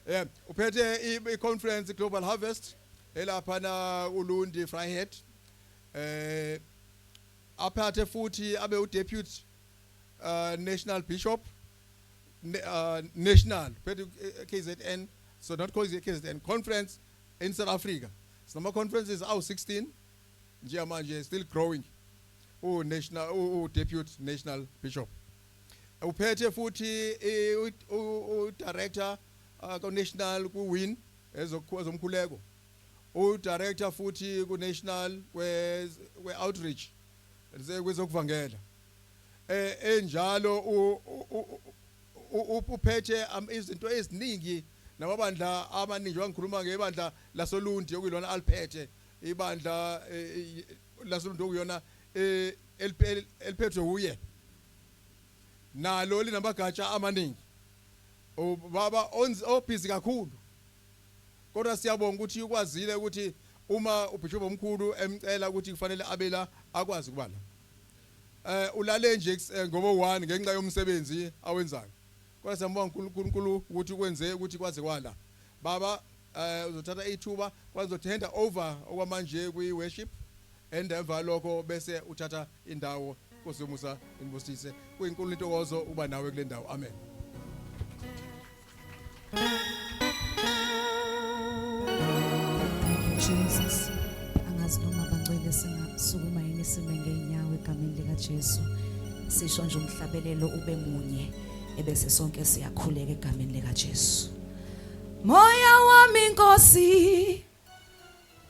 Yeah, uphethe i-conference Global Harvest elapha na uLundi Vryheid. Aphathe futhi abe uDeputy National Bishop, National phethe KZN, so not KZN conference in South Africa. Sinama conferences awu 16 njengamanje, still growing. U national u deputy national bishop uphethe futhi u director ku national ku win ezomkhuleko, u director futhi ku national we outreach kwezokuvangela, enjalo uphethe izinto eziningi namabandla amaningi. Ngikhuluma ngebandla lasoLundi okuyilona aliphethe, ibandla lasoLundi okuyona eliphethwe uye, nalo linamagatsha amaningi. Ubaba obhizi kakhulu, kodwa siyabonga ukuthi ukwazile ukuthi uma ubishop omkhulu emcela ukuthi kufanele abe la, akwazi ukuba la. Ulale nje ngoba 1 ngenxa yomsebenzi awenzayo, kodwa siyambonga uNkulunkulu ukuthi kwenze ukuthi kwaze kwala. Baba, uzothatha ithuba kwazothi hand over okwamanje kwi worship, and emva lokho bese uthatha indawo. Nkosi yomusa inibusise. Kuyinkulu intokozo uba nawe kule ndawo. Amen. Thank you, Jesus. Angazi noma bangcwele singasukuma yini sime ngeenyawo egameni lika Jesu. Sisho nje umhlabelelo ube munye ebese sonke siyakhuleka egameni lika Jesu. Moya wami Nkosi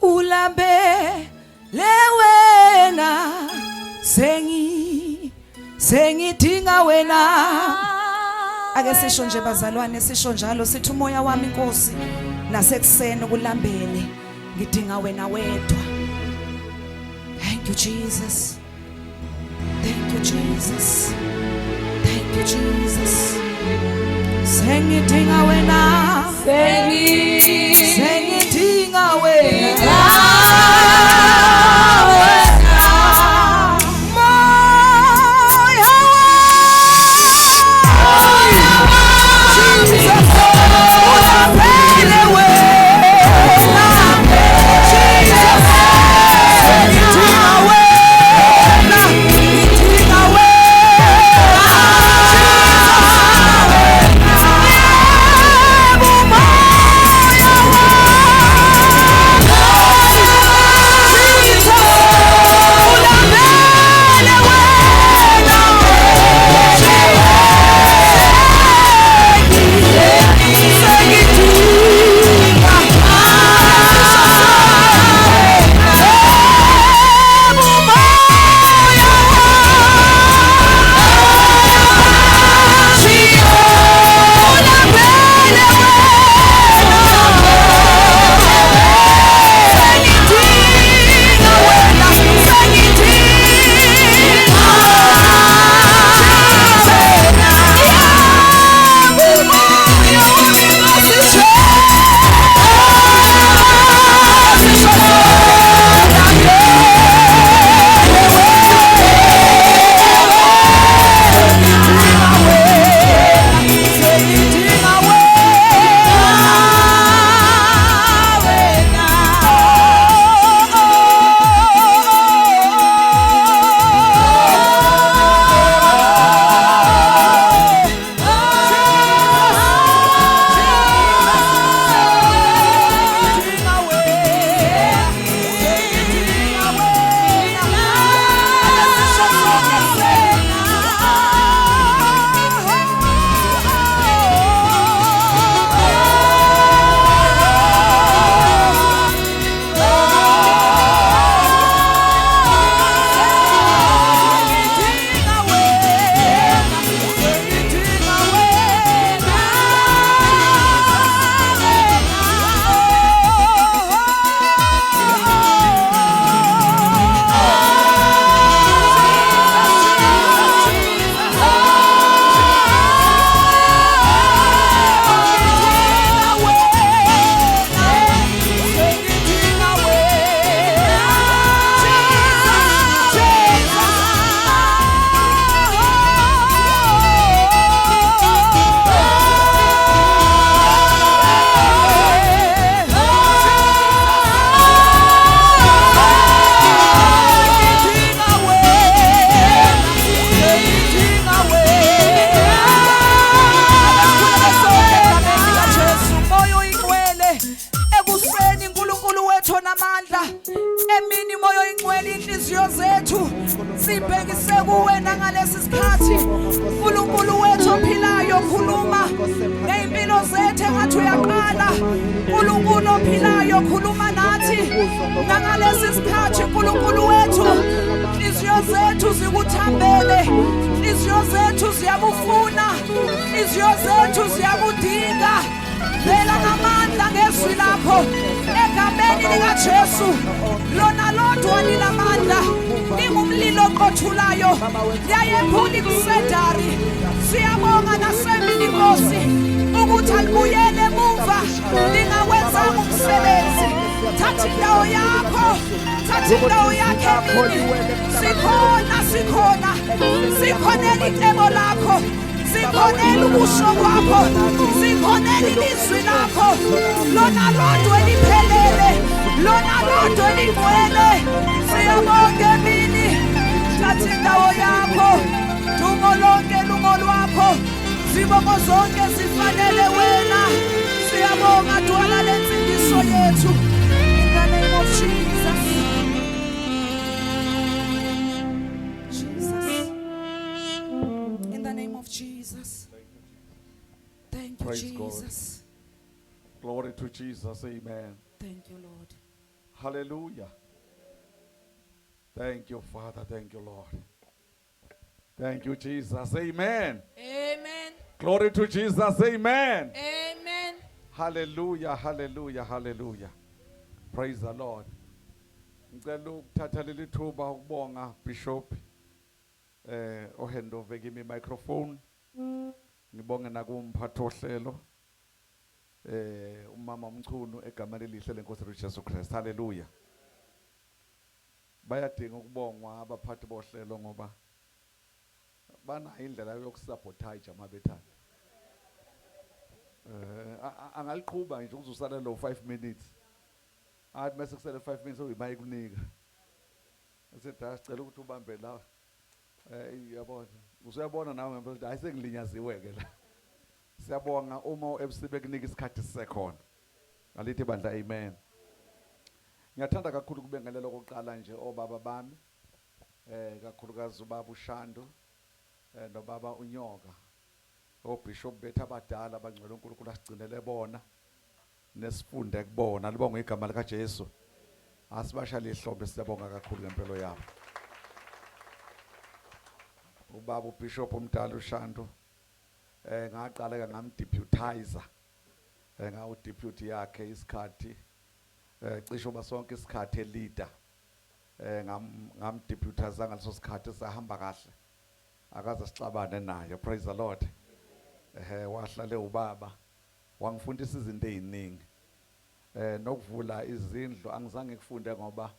ulambe lewena, sengidinga wena. Ake sisho nje bazalwane, sisho njalo sithi umoya wami Nkosi nasekuseni ukulambele, ngidinga wena wedwa. Thank you, Jesus. Thank you, Jesus. Thank you, Jesus. Sengidinga wena. Sengidinga wena. Moya wami, Jesus, ulambele wena. Jesus, sengidinga wena. Ngidinga wena. Yebo, moya wami. Sibhekise kuwena ngalesi sikhathi. uNkulunkulu wethu ophilayo, khuluma ney'mpilo zethu engathi uyaqala. uNkulunkulu ophilayo, khuluma nathi nangalesi sikhathi. uNkulunkulu wethu, inhliziyo zethu zikuthambele, inhliziyo zethu ziyakufuna, inhliziyo zethu ziyakudinga. Vela ngamandla ngezwi lakho egameni likaJesu. Lona lodwa linamandla, lingumlilo oqothulayo, liyayephula imisedari. Siyabonga nasemini Nkosi ukuthi alibuyele emuva lingawenzanga umsebenzi. Thatha indawo yakho, thatha indawo yakhe emini. Sikhona, sikhona, sikhonela icebo lakho, sikhonela ukusho kwakho, sikhonela ilizwi lakho, lona lodwa eliphelele, lona lodwa elingcwele. Siyabonga emini, thatha indawo yakho. Dumo lonke lungolwakho, zibongo zonke zifanele wena. Siyabonga dwala lensindiso yethu, in the name of Jesus. Jesus, in the name of Jesus. Thank you. Praise God. Jesus. Glory to Jesus. Amen. Thank you, Lord. Hallelujah. Thank you, Father. Thank you, Lord. Thank you, Jesus. Amen. Amen. Glory to Jesus. Amen. Amen. Hallelujah. Hallelujah. Hallelujah. Praise the Lord. Ngicela ukuthatha leli thuba ukubonga Bishop ohandover kimi microphone. Ngibonge nakumphathi ohlelo umama Mchunu egameni elihle lenkosi uJesu Christ. Hallelujah. Bayadinga ukubongwa abaphathi bohlelo ngoba banayo indlela yokusabotage mabethanda. Angaliqhuba nje uzusala lo 5 minutes. Athi mase kusele 5 minutes uyimayi kunika. Sithi asicela ukuthi ubambe la. Uyabona. Usuyabona nawe ngempela ukuthi hayi, sengilinyaziwe ke la. Siyabonga uma uMC bekunika isikhathi sisekhona. Ngalithi bandla, amen. Ngiyathanda kakhulu kubingelela okokuqala nje obaba bami. Kakhulukazi ubaba uShandu nobaba uNyoka. Obishop bethu abadala abangcwele uNkulunkulu asigcinele bona nesifunde kubona. Libonga igama lika Jesu. Asibashayele ihlombe, siyabonga kakhulu ngempilo yabo. Ubaba uBishop omdala uShandu ngaqala ke ngamdeputizer, ngawu deputy yakhe isikhathi cishe uba sonke isikhathi eleader, ngamdeputizer ngaleso sikhathi, sahamba kahle, akaze sixabane naye. Praise the Lord. Wahlale ubaba wangifundisa izinto eziningi, nokuvula izindlu angizange ngikufunde ngoba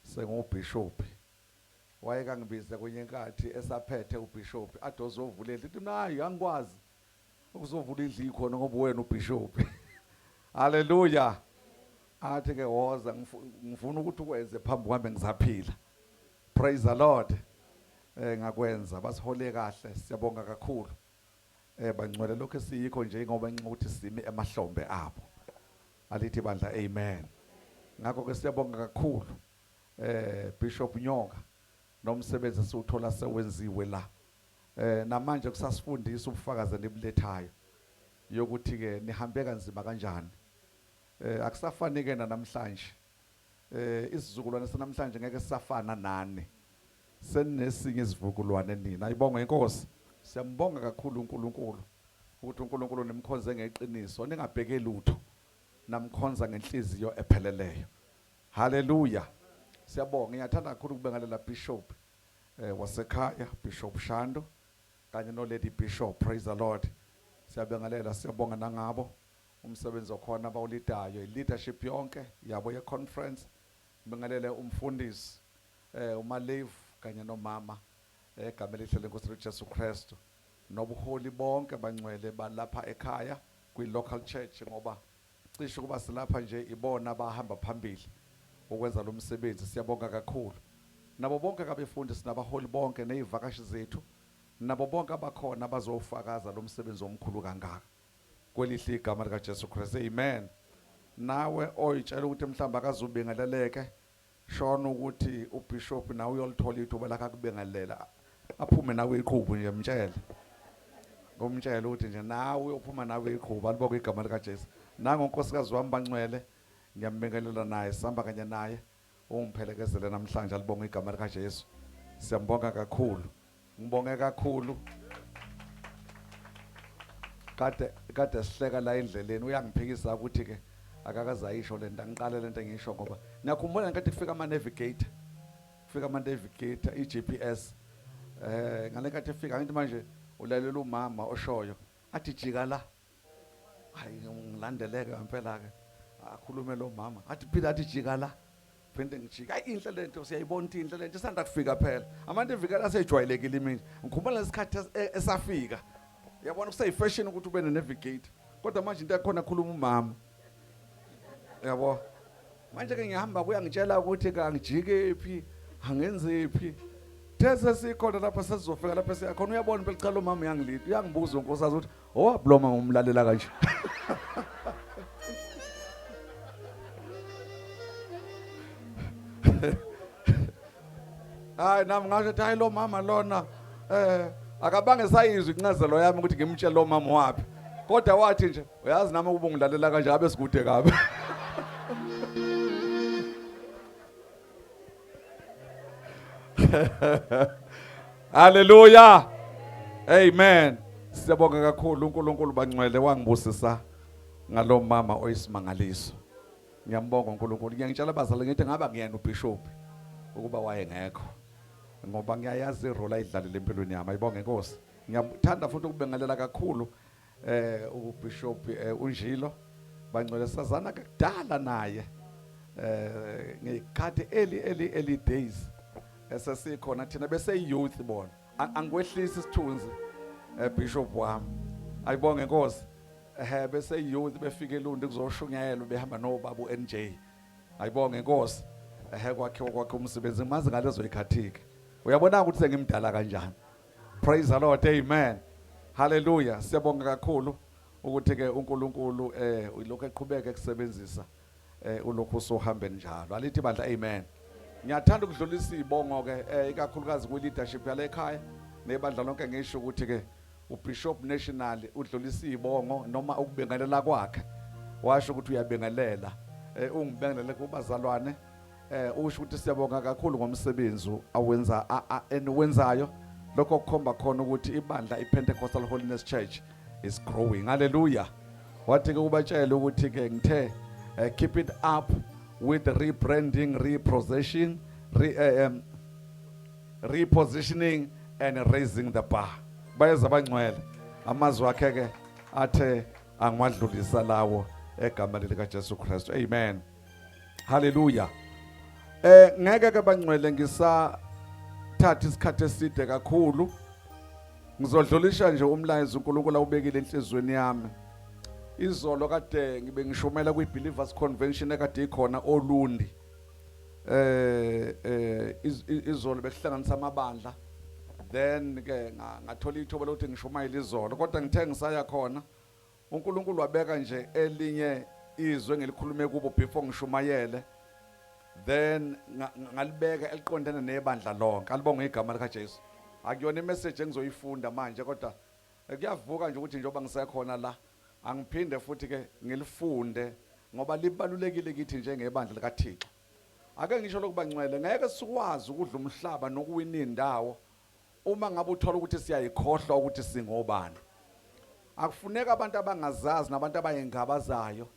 sengubishop. Wayekangibize kwenye inkathi esaphethe ubishop, ade ozovula indlu, ithi nayi angikwazi ukuzovula indlu ikhona ngoba wena ubishop. Haleluya. Athi ke woza, ngifuna ukuthi ukwenze phambi kwami ngisaphila. Praise the Lord. Ngakwenza, basihole kahle, siyabonga kakhulu. Bangcwele, lokho esiyikho nje ngoba inxa ukuthi simi emahlombe abo. Alithi bandla, amen. Ngakho ke siyabonga kakhulu Bishop Nyoka nomsebenzi esiwuthola sewenziwe la. Namanje kusasifundisa ubufakazi enibulethayo yokuthi ke nihambe kanzima kanjani. Akusafani ke namhlanje. Isizukulwane sanamhlanje ngeke sisafana nani. Senesinye isivukulwane nina. Ayibonge inkosi. Siyambonga kakhulu uNkulunkulu ukuthi uNkulunkulu nimkhonze ngeqiniso, ningabheke lutho, namkhonza ngenhliziyo epheleleyo. Haleluya. Siyabonga. Ngiyathanda kakhulu ukubingelela Bishop wasekhaya, Bishop Shando kanye no Lady Bishop. Praise the Lord. Siyabingelela, siyabonga nangabo umsebenzi okhona abawuleadayo, i-leadership yonke yabo ye conference. Ngibingelele umfundisi uMalevu kanye nomama egameni elihle lenkosi uJesu Kristu nobuholi bonke bangcwele balapha ekhaya kwi local church, ngoba cishe kuba silapha nje ibona abahamba phambili ukwenza lo msebenzi. Siyabonga kakhulu nabo bonke abefundisi nabaholi bonke nezivakashi zethu nabo bonke abakhona abazofakaza lo msebenzi omkhulu kangaka kwelihle igama lika Jesu Kristu. Amen. Nawe oyitshela ukuthi mhlamba akazubingeleleke. Shona ukuthi uBishop nawe uyolithola ithuba lakhe akubengelela, aphume nawe iqhubu nje, mtshele. Ngomtshela ukuthi nje nawe uyophuma nawe iqhubu. Alibonge igama lika Jesu. Nango unkosikazi wami bangcwele, ngiyambingelela naye, sihamba kanye naye, ungiphelekezele namhlanje. Alibonge igama lika Jesu. Siyambonga kakhulu. Ngibonge kakhulu. Kade sihleka la endleleni, uyangiphikisa ukuthi ke akakazayisho lento, angiqale lento engisho, ngoba niyakhumbula ngenkathi kufika ama navigator, kufika ama navigator, iGPS, ngalenkathi efika, ngithi manje ulalela umama oshoyo athi jika la, hayi ngilandeleke ngempela ke, akhulume lo mama athi phila, athi jika la, phinde ngijika. Hayi, inhle lento, siyayibona ukuthi inhle lento isanda kufika phela. Abantu ivikela asejwayelekile imini. Ngikhumbula lesikhathi esafika, yabona, kuseyifashion ukuthi ube ne-navigator, kodwa manje into yakhona khuluma umama, yabo. Manje ke ngihamba, kuyangitshela ukuthi kangijike phi, angenzephi. These sikhona lapha, sesizofika lapha siyakhona, uyabona phela, cha, lo mama uyangilida. Uyangibuza unkosikazi ukuthi owaphi lo mama umlalela kanje. Hayi, nami ngasho ukuthi hayi, lo mama lona akabange sayizwa incazelo yami ukuthi ngimtshele lo mama wapi, kodwa wathi nje uyazi nami ukuba ungilalela kanje abe sikude kabi. Haleluya, amen. Siyabonga kakhulu uNkulunkulu bangcwele, wangibusisa ngalo mama oyisimangaliso. Ngiyambonga uNkulunkulu. Ngiyangitshela abazali, ngithi ngaba ngiyena uBishop ukuba wayengekho, ngoba ngiyayazi irole ayidlalile empilweni yami. Ayibonge inkosi. Ngiyathanda futhi ukubingelela kakhulu uBishop uNjilo bangcwele. Sazana kudala naye ngekhathi early days esesikhona thina bese youth bona. Angikwehlisi isithunzi, Bishop wami, ayibonge inkosi. Bese youth befika eLundi kuzoshunyayelwa, behamba nobaba uNJ. Ayibonge inkosi. Kwakhe kwakhe umsebenzi mazi ngalezo ikhathike. Uyabona ukuthi sengimdala kanjani. Praise the Lord, amen, hallelujah. Siyabonga kakhulu ukuthi ke uNkulunkulu ulokhu eqhubeka ekusebenzisa, ulokhu usuhambe njalo. Alithi bandla amen. Ngiyathanda ukudlulisa izibongo ke, ikakhulukazi kwi leadership yale ekhaya nebandla lonke. Ngisho ukuthi ke uBishop National udlulisa izibongo noma ukubingelela kwakhe, washo ukuthi uyabingelela, ungibingelele kubazalwane, usho ukuthi siyabonga kakhulu ngomsebenzi awenza eniwenzayo. Lokho kukhomba khona ukuthi ibandla iPentecostal Holiness Church is growing. Hallelujah. Wathi ke ubatshele ukuthi ke ngithe keep it up with the rebranding, repossession, repositioning and raising the bar. Bayeza abangcwele, amazwi akhe ke athe angiwadlulisa lawo egameni lika Jesu Kristu. Amen, haleluya. Ngeke ke bangcwele ngisathatha isikhathi eside kakhulu. Ngizodlulisha nje umlayezo uNkulunkulu awubekile enhliziyweni yami. Izolo kade ngibe ngishumela kwi-Believers Convention ekade ikhona oLundi. Izolo bekuhlanganisa amabandla, then ke ngathola ithuba lokuthi ngishumayele izolo, kodwa ngithe ngisaya khona uNkulunkulu wabeka nje elinye izwe engilikhulume kubo before ngishumayele, then ngalibeka eliqondene nebandla lonke. Alibonge igama lika Jesu. Akuyona imessage engizoyifunda manje, kodwa kuyavuka nje ukuthi njengoba ngisekhona la angiphinde futhi ke ngilifunde, ngoba libalulekile kithi njengebandla likaThixo. Ake ngisho lokuba ngcwele, ngeke sikwazi ukudla umhlaba nokuwina indawo uma ngabe uthola ukuthi siyayikhohlwa ukuthi singobani. Akufuneka abantu abangazazi nabantu abayingabazayo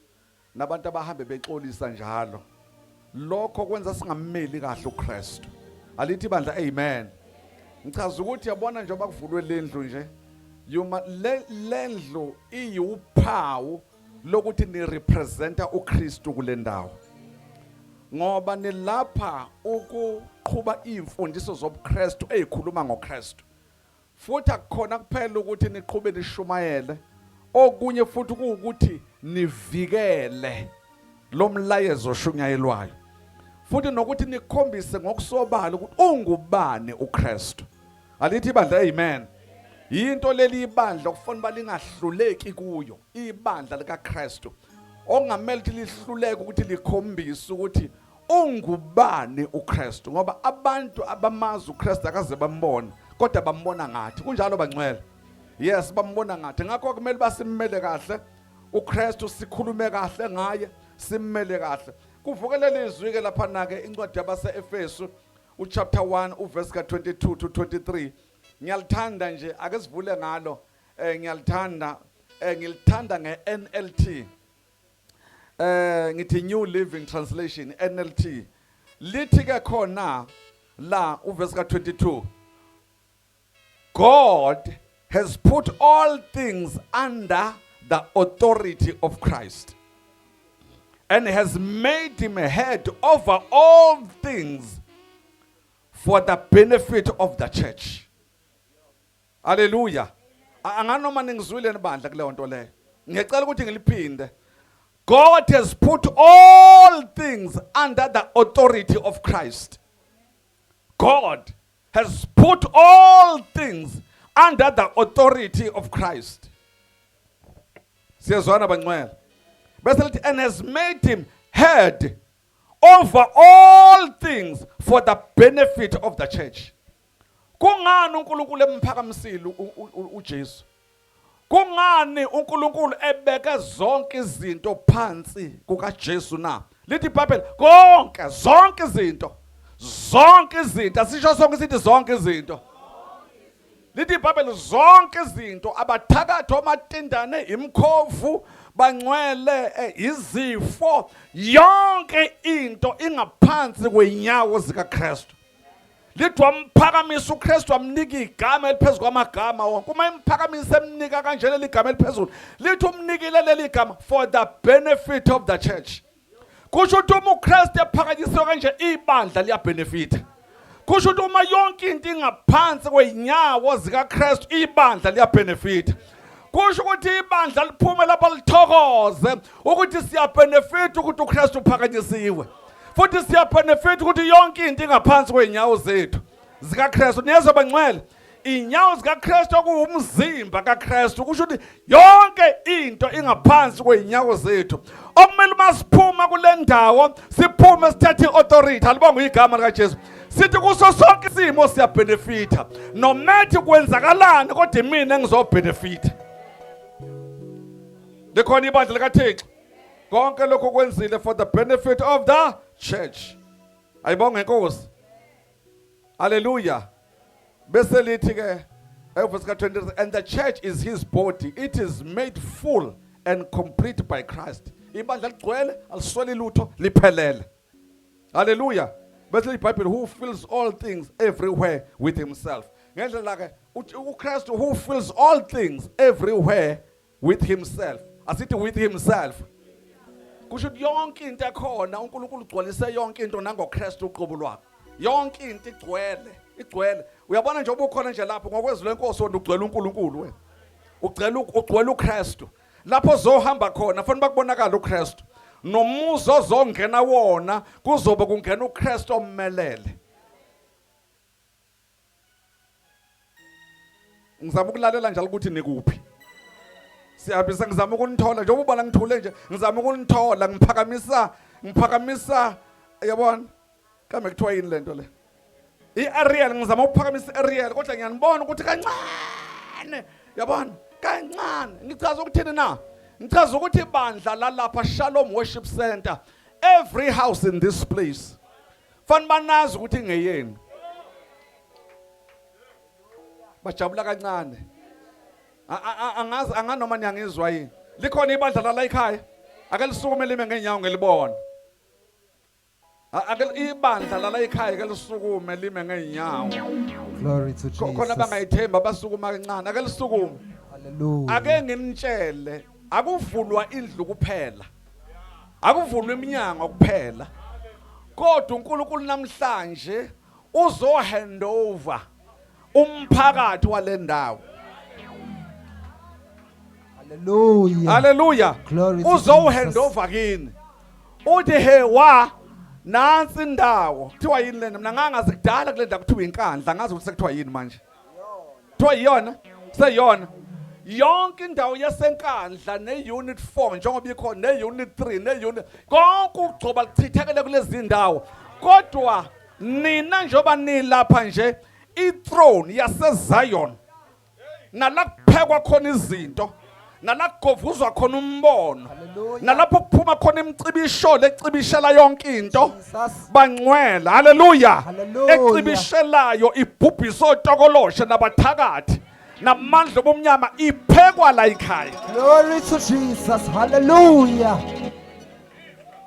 nabantu abahambe bexolisa njalo. Lokho kwenza singammeli kahle uKristu. Alithi bandla amen. Ngichaza ukuthi yabona, njengoba kuvulwe lendlu nje, yuma le lendlu iyiwuphawu lokuthi ni representa uKristu kule ndawo, ngoba nilapha ukuqhuba imfundiso zobuKristu ezikhuluma ngoKristu. Futhi akukhona kuphela ukuthi niqhube nishumayele, okunye futhi kuwukuthi nivikele lo mlayezo oshunyayelwayo, futhi nokuthi nikhombise ngokusobala ukuthi ungubani uKristu. Alithi ibandla amen. Yinto leli ibandla okufanele balingahluleki kuyo, ibandla likaKristu, okungamele ukuthi lihluleke ukuthi likhombise ukuthi Ungubani uKristu? Ngoba abantu abamazi uKristu akaze bambona, kodwa bambona ngathi. Kunjalo bangcwele? Yes, bambona ngathi. Ngakho kumele basimmele kahle uKristu, sikhulume kahle ngaye, simmele kahle. Kuvuke lelizwi ke lapha na ke, incwadi yabase-Efesu uchapter 1 uverse ka22 to 23. Ngiyalithanda nje, ake sivule ngalo. Ngiyalithanda, ngilithanda ngeNLT. Ngithi New Living Translation, NLT. Lithi ke khona la uverse ka22, "God has put all things under the authority of Christ and has made him head over all things for the benefit of the church." Hallelujah. Anganoma ningizwile nibandla kuleyo nto leyo. Ngiyacela ukuthi ngiliphinde. God has put all things under the authority of Christ. God has put all things under the authority of Christ. Siyezwana bangcwele? Bese lithi, "And has made him head over all things for the benefit of the church." Kungani uNkulunkulu emphakamisile uJesu? Kungani uNkulunkulu ebeke zonke izinto phansi kukaJesu na? Lithi iBhayibheli konke, zonke izinto, zonke izinto, asisho sonke, sithi zonke izinto. Lithi iBhayibheli zonke izinto, abathakathi, omatindane, imkhovu bangcwele, izifo, yonke into ingaphansi kwenyawo zikaKristu. Lithi wamphakamisa uKristu, wamnika igama eliphezulu kwamagama wonke. Uma emphakamisa, emnika kanje leli gama eliphezulu, lithi umnikile leli gama for the benefit of the church. Kusho ukuthi uma uKristu ephakanyisiwe kanje, ibandla liyabenefita. Kusho ukuthi uma yonke into ingaphansi kwenyawo zikaKristu, ibandla liyabenefita. Kusho ukuthi ibandla liphume lapha lithokoze ukuthi siyabenefita ukuthi uKristu uphakanyisiwe, futhi siyabenefita ukuthi yonke into ingaphansi kwenyawo zethu zikaKristu. Niyezwa bangcwele? Inyawo zikaKristu okuwumzimba kaKristu, kusho ukuthi yonke into ingaphansi kweinyawo zethu. Okumele uma siphuma kule ndawo, siphume sithathe i-authority. Alibonge igama likaJesu. Sithi kuso sonke isimo siyabenefita, nomatter kwenzakalani, kodwa imina engizobenefita. Likhona ibandla likaThixo? Konke lokho kwenzile for the benefit of the church. Ayibonge inkosi. Hallelujah. Bese lithi ke verse ka-23, "And the church is his body. It is made full and complete by Christ." Ibandla ligcwele, alisweli lutho, liphelele. Hallelujah. Bese iBhayibheli, "Who fills all things everywhere with himself." Ngendlela ke uKristu who fills all things everywhere with himself. Asithi with himself. Kusho ukuthi yonke into ekhona, uNkulunkulu ugcwalise yonke into nangoKristu uqobo lwakhe. Yonke into igcwele, igcwele. Uyabona nje ubukhona nje lapho ngokwezwi lenkosi, wena ugcwele uNkulunkulu wena. Ugcwele uKristu. Lapho zohamba khona fanele bakubonakala uKristu. Nomuzi ozongena wona kuzobe kungena uKristu ommelele. Ngizama ukulalela njalo ukuthi nikuphi. Siyabisa, ngizama ukunithola njengoba ubona ngithule nje, ngizama ukunithola, ngiphakamisa, yabona? Kambe kuthiwa yini lento le? I-aerial, ngizama ukuphakamisa i-aerial, kodwa ngiyanibona ukuthi kancane, yabona? Kancane. Ngichaza ukuthini na? Ngichaza ukuthi ibandla lalapha Shalom Worship Center, every house in this place fanele banazi ukuthi ngeyenu. Bajabula kancane. Angazi anganoma niyangizwa yini. Likhona ibandla lala ekhaya? Ake lisukume lime ngeenyawo ngelibona. Ake ibandla lala ekhaya ke lisukume lime ngeenyawo. Glory to Khona Jesus. bangayithemba basukuma kancane. Ake lisukume. Hallelujah. Ake nginitshele, akuvulwa indlu kuphela, akuvulwa iminyango kuphela, kodwa uNkulunkulu namhlanje uzo hand over umphakathi walendawo. Hallelujah. Haleluya. Glory to Uzo Jesus. hand over kini, uthi he wa nansi indawo. Kuthiwa yini lena? Mina ngangazi kudala kule ndawo kuthiwa inkandla, ngazi ukuthi sekuthiwa yini manje. Kuthiwa yiyona, seyiyona. Yonke indawo yaseNkandla ne-unit 4 njengoba ikhona, ne-unit 3 ne-unit, konke ukugcoba kuchithekele kulezi ndawo. Kodwa nina njengoba nilapha nje, i-throne yaseZion, nala kuphekwa khona izinto, nala kugovuzwa khona umbono, Hallelujah. nalapho kuphuma khona imicibisho lecibishela yonke into, Jesus. bangcwele, haleluya, Hallelujah. ecibishelayo ibhubhisa otokoloshe nabathakathi namandla obumnyama, iphekwa la ekhaya. Glory to Jesus. Hallelujah.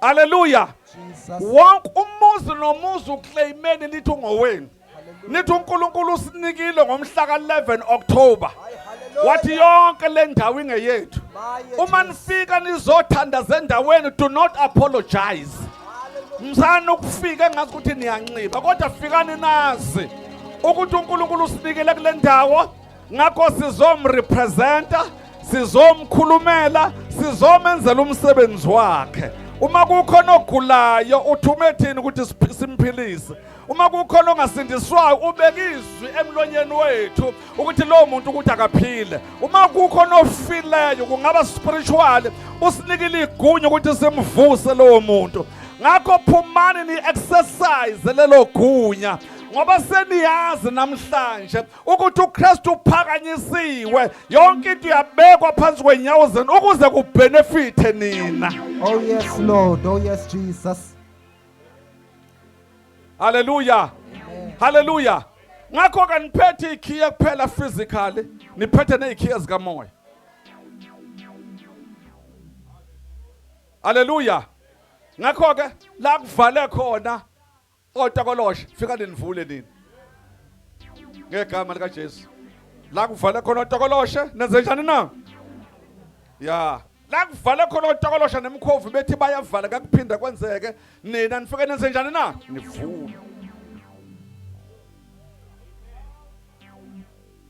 Haleluya. Jesus. Wonke umuzi nomuzi uclaimeni, nithi ungowenu, nithi uNkulunkulu usinikile ngomhla ka-11 October, wathi yonke le ndawo ingeyethu. Uma nifika nizothandaza endaweni, do not apologize. Msana ukufika engazi ukuthi niyanxiba, kodwa fikani nazi ukuthi uNkulunkulu usinikile kule ndawo, ngakho sizomrepresenta, sizomkhulumela, sizomenzela umsebenzi wakhe. Uma kukhona ogulayo, uthume thina ukuthi simphilise. Uma kukhona ongasindiswayo, ubeka izwi emlonyeni wethu ukuthi lowo muntu ukuthi akaphile. Uma kukhona ofileyo, kungaba spiritual, usinikile igunya ukuthi simvuse lowo muntu. Ngakho phumani ni-exercise lelo gunya, ngoba seniyazi namhlanje ukuthi uKristu uphakanyisiwe, yonke into iyabekwa phansi kwenyawo zenu ukuze kubenefithe nina. Oh yes, Lord. Oh yes, Jesus. Haleluya, haleluya. Ngakho kaniphethe ikhiye kuphela physically, niphethe nezikhiye zikamoya. Haleluya. Ngakho ke la kuvale khona otokoloshe, fika nivule nini ngegama lika Jesu. La kuvale khona otokoloshe, nenze njani na? Ya, la kuvale khona otokoloshe nemkhovu bethi bayavala, kakuphinda kwenzeke, nina nifike nenze njani na? Nivule.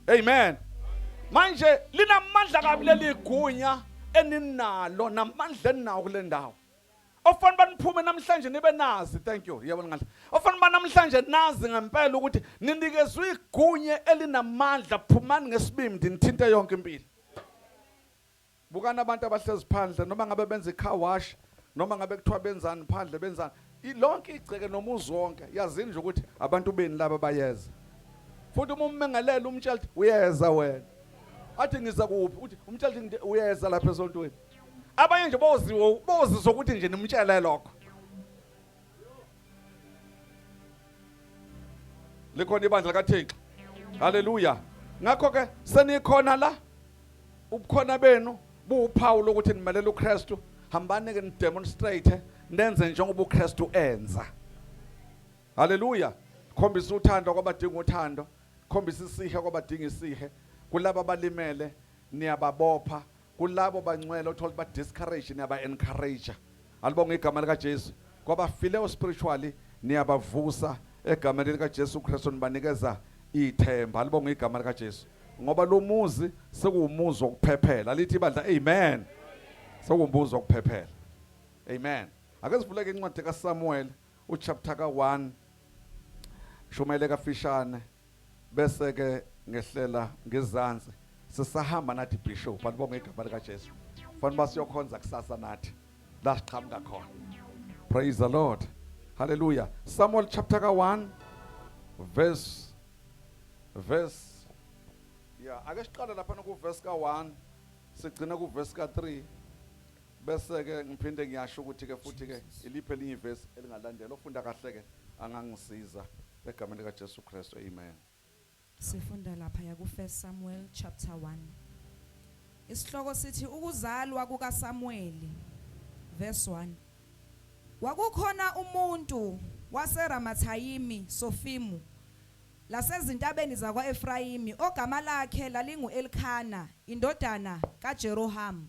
Amen. Manje linamandla kabi leli gunya eninalo, namandla eninawo kule ndawo. Ofanele baniphume namhlanje nibe nazi, thank you, yebo ngale. Ofanele ba namhlanje nazi ngempela ukuthi ninikezwe igunya elinamandla, phumani ngesibindi nithinte yonke impilo. Bukana abantu abahlezi phandle, noma ngabe benza i-car wash, noma ngabe kuthiwa benzani phandle, benzani, lonke igceke nomuzi wonke, yazini nje ukuthi abantu beni laba bayeza. Futhi uma ummengelela umtshela ukuthi uyeza wena, athi ngiza kuphi, uthi umtshela ukuthi uyeza lapha esontweni. Abanye nje boziwe, bozizwa ukuthi nje nimtshele lokho. Likhona ibandla likaThixo. Haleluya. Ngakho ke senikhona la, ubukhona benu buwuphawu lokuthi nimelela uKristu. Hambani ke nidemonstrate, nenze njengoba uKristu enza. Haleluya. Khombisa uthando kwabadinga uthando, khombisa isihe kwabadinga isihe. Kulabo abalimele niyababopha, kulabo bangcwele othola ba discourage niyaba encourage. Alibonge igama lika Jesu. Kwabafileyo spiritually niyabavusa egameni lika Jesu Kristu, nibanikeza ithemba. Alibonge igama lika Jesu. Ngoba lo muzi sekuwumuzi wokuphephela. Lithi ibandla amen. Sekuwumuzi wokuphephela. Amen. Ake sivuleke incwadi kaSamuel uchapter ka1, shumele kafishane, bese ke ngehlela ngezansi. Sisahamba nathi bishop, alibonge igama lika Jesu. Fanele basiyokhonza kusasa nathi la siqhamuka khona. Praise the Lord. Hallelujah. Samuel chapter ka1 verse, yeah, ake siqale lapha ku verse ka1 sigcine ku verse ka3, bese ke ngiphinde ngiyasho ukuthi ke futhi ke iliphi elinye ivesi elingalandela. Ofunda kahle ke angangisiza egameni lika Jesu Kristu. Amen. Sifunda lapha ya ku 1 Samuel chapter 1. Isihloko sithi ukuzalwa kukaSamueli. Verse 1. Kwakukhona umuntu waseRamathayimi Sofimu lasezintabeni zakwaEfrayimi, ogama lakhe lalingu Elkhana, indodana kaJeroham,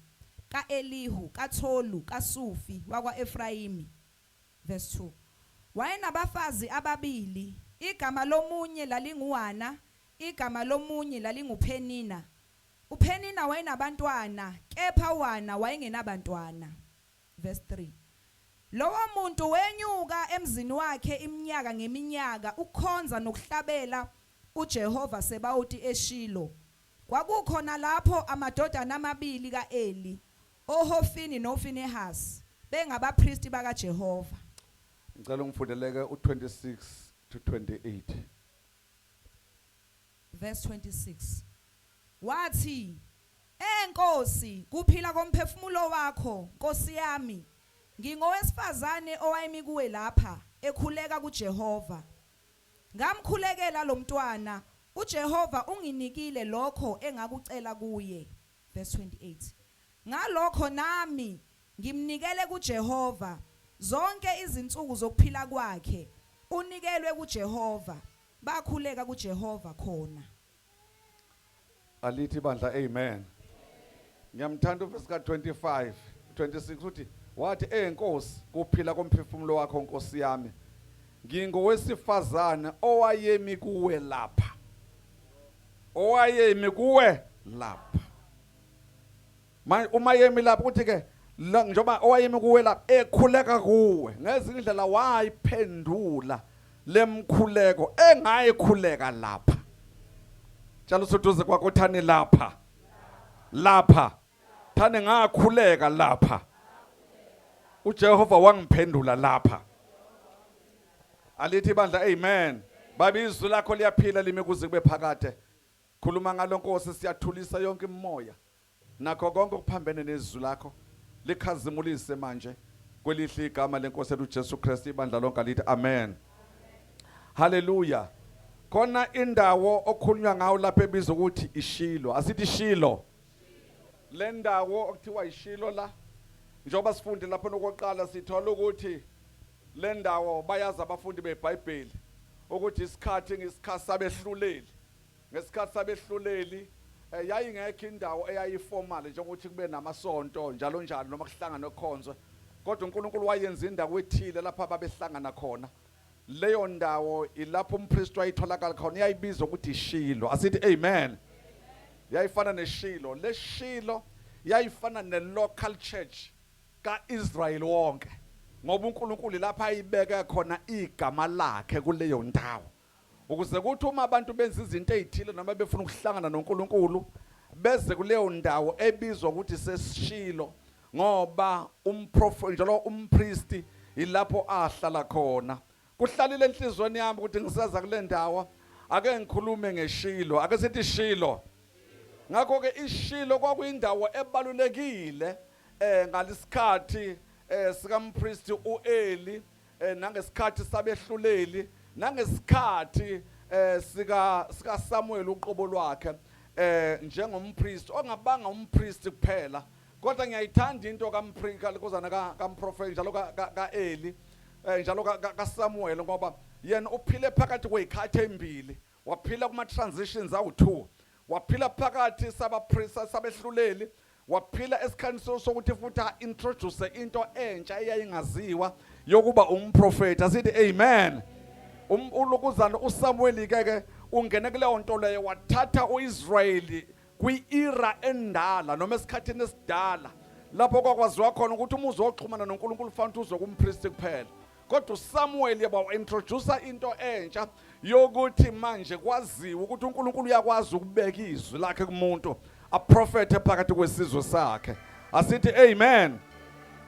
kaElihu, kaTholu, kaSufi wakwaEfrayimi. Verse 2. Wayenabafazi ababili, igama lomunye lalinguHana, igama lomunye lalinguPhenina. uPhenina wayenabantwana, kepha uHana wayengenabantwana. Verse 3. Lowo muntu wenyuka emzini wakhe iminyaka ngeminyaka ukukhonza nokuhlabela uJehova Sebawoti eShilo. Kwakukhona lapho amadodana amabili kaEli, oHofini noFinehasi, bengabapristi bakaJehova. Ngicela ungifundeleke u26 to 28. Verse 26. Wathi, "Enkosi, kuphila komphefumulo wakho, Nkosi yami. Ngingowesifazane owayemi kuwe lapha ekhuleka kuJehova. Ngamkhulekela lo mntwana, uJehova unginikile lokho engakucela kuye." Verse 28. Ngalokho nami ngimnikele kuJehova zonke izinsuku zokuphila kwakhe, unikelwe kuJehova. Bakhuleka kuJehova khona. Alithi bandla amen. Ngiyamthanda uverse ka25 26 uthi wathi enkosi kuphila komphefumulo wakho Nkosi yami. Ngingowesifazane owayemi kuwe lapha. Owayemi kuwe lapha. Manje uma yemi lapha uthi ke njengoba owayemi kuwe lapha ekhuleka kuwe ngezinye indlela wayiphendula lemkhuleko engayikhuleka lapha. Tshela usuduze kwakho thani lapha. Lapha. Thani ngakhuleka lapha. uJehova wangiphendula lapha. Alithi bandla amen. Baba izwi lakho liyaphila limi kuze kube phakade. Khuluma ngalo Nkosi siyathulisa yonke imimoya. Nakho konke okuphambene nezwi lakho likhazimulise manje kwelihle igama lenkosi ethu Jesu Kristu ibandla lonke lithi amen. Haleluya. Khona indawo okhulunywa ngayo lapha ebizwa ukuthi iShilo. Asithi iShilo. Le ndawo okuthiwa iShilo la njengoba sifunde lapha nokoqala sithola ukuthi le ndawo bayazi abafundi beBhayibheli ukuthi isikhathi ngesikhathi sabehluleli ngesikhathi sabehluleli eh, yayingekho indawo eyayiformal njengokuthi kube namasonto njalo njalo noma kuhlanganwe khonzwe kodwa uNkulunkulu wayenza indawo ethile lapho ababehlangana khona leyo ndawo ilapho umpristi wayitholakala khona yayibizwa ukuthi ishilo asithi amen yayifana neshilo leshilo yayifana ne-local church kaIsrael wonke ngoba uNkulunkulu lapha ayibeke khona igama lakhe kuleyo ndawo ukuze kuthi uma abantu benza izinto ezithile noma befuna ukuhlangana noNkulunkulu beze kuleyo ndawo ebizwa ukuthi sesishilo ngoba umprofeti njalo umpristi ilapho ahlala khona kuhlalile enhlizweni yami ukuthi ngiseza kule ndawo ake ngikhulume ngeshilo ake sithi shilo ngakho ke ishilo kwakuyindawo ebalulekile eh ngalesikhathi eh sikampristi uEli eh, nangesikhathi sabehluleli nangesikhathi eh, sika sika Samuel uqobo lwakhe eh njengompriest ongabanga umpriest kuphela kodwa ngiyayithanda into kampriest kalkozana kamprofeti njalo kaEli eh, njalo kaSamuel ngoba yena uphile phakathi kwezikhathi ezimbili waphila kuma transitions awu2 waphila phakathi sabapriest sabehluleli waphila esikhathini sokuthi futhi a-introduce into entsha eyayingaziwa yokuba umprofeti asithi amen um, ulokuzana uSamuel ke ke ungene kuleyo nto leyo wathatha uIsrayeli kwi-era endala noma esikhathini esidala lapho kwakwaziwa khona ukuthi uma uzoxhumana noNkulunkulu ufanele uze kumpristi kuphela kodwa uSamuel yaba introduce into entsha yokuthi manje kwaziwe ukuthi uNkulunkulu uyakwazi ukubeka izwi lakhe kumuntu aprofethe phakathi kwesizwe sakhe asithi amen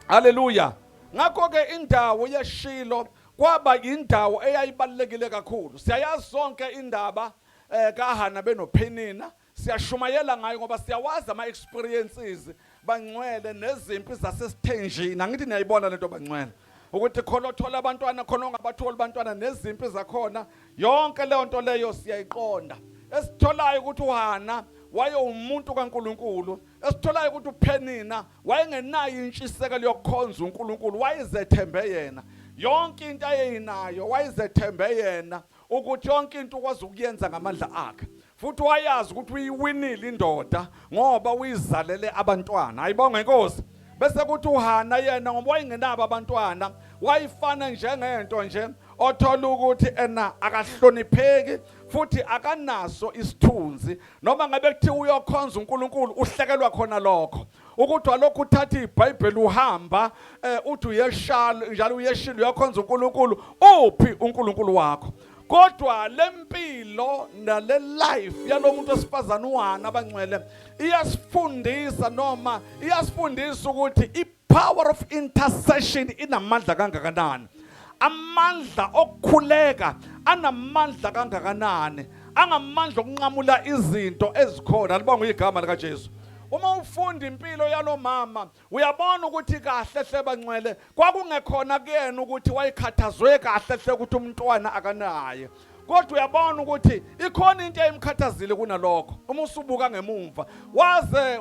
haleluya ngakho ke indawo yeshilo kwaba indawo eyayibalekile kakhulu siyayazi sonke indaba eh kaHana benoPhenina siyashumayela ngayo ngoba siyawazi ama experiences bangcwele nezimpi zasesithenjini angithi niyayibona lento bangcwele ukuthi khona othola abantwana khona ongabatholi abantwana nezimpi zakhona yonke leyo nto leyo siyayiqonda esitholayo ukuthi uHana wayewumuntu kaNkuluNkulu esitholayo ukuthi uPhenina wayengenayo intshisekelo yokukhonza uNkulunkulu wayezethembe yena yonke into ayeyinayo wayezethembe yena ukuthi yonke into ukwazi ukuyenza ngamandla akhe futhi wayazi ukuthi uyiwinile indoda ngoba uyizalele abantwana ayibonge inkosi bese kuthi uHana yena ngoba wayengenabo abantwana wayifana njengento nje othola ukuthi ena akahlonipheki futhi akanaso isithunzi noma ngabe kuthiwa uyokhonza uNkulunkulu uhlekelwa khona lokho ukuthi walokhu uthatha iBhayibheli uhamba eh, uthi uyeshalo njalo uyeshilo uyakhonza uNkulunkulu uphi uNkulunkulu wakho Kodwa lempilo nale life yalomuntu wesifazane uHana, abangcwele, iyasifundisa noma iyasifundisa ukuthi i-power of intercession inamandla kangakanani, amandla okukhuleka anamandla kangakanani, angamandla okunqamula izinto ezikhona. Libonga igama likaJesu. Uma ufunda impilo yalomama, uyabona ukuthi kahle hle, bangcwele, kwakungekhona kuyena ukuthi wayekhathazwe kahle hle ukuthi umntwana akanaye, kodwa uyabona ukuthi ikhona into eyimkhathazile kunalokho. Uma usubuka ngemumva, waze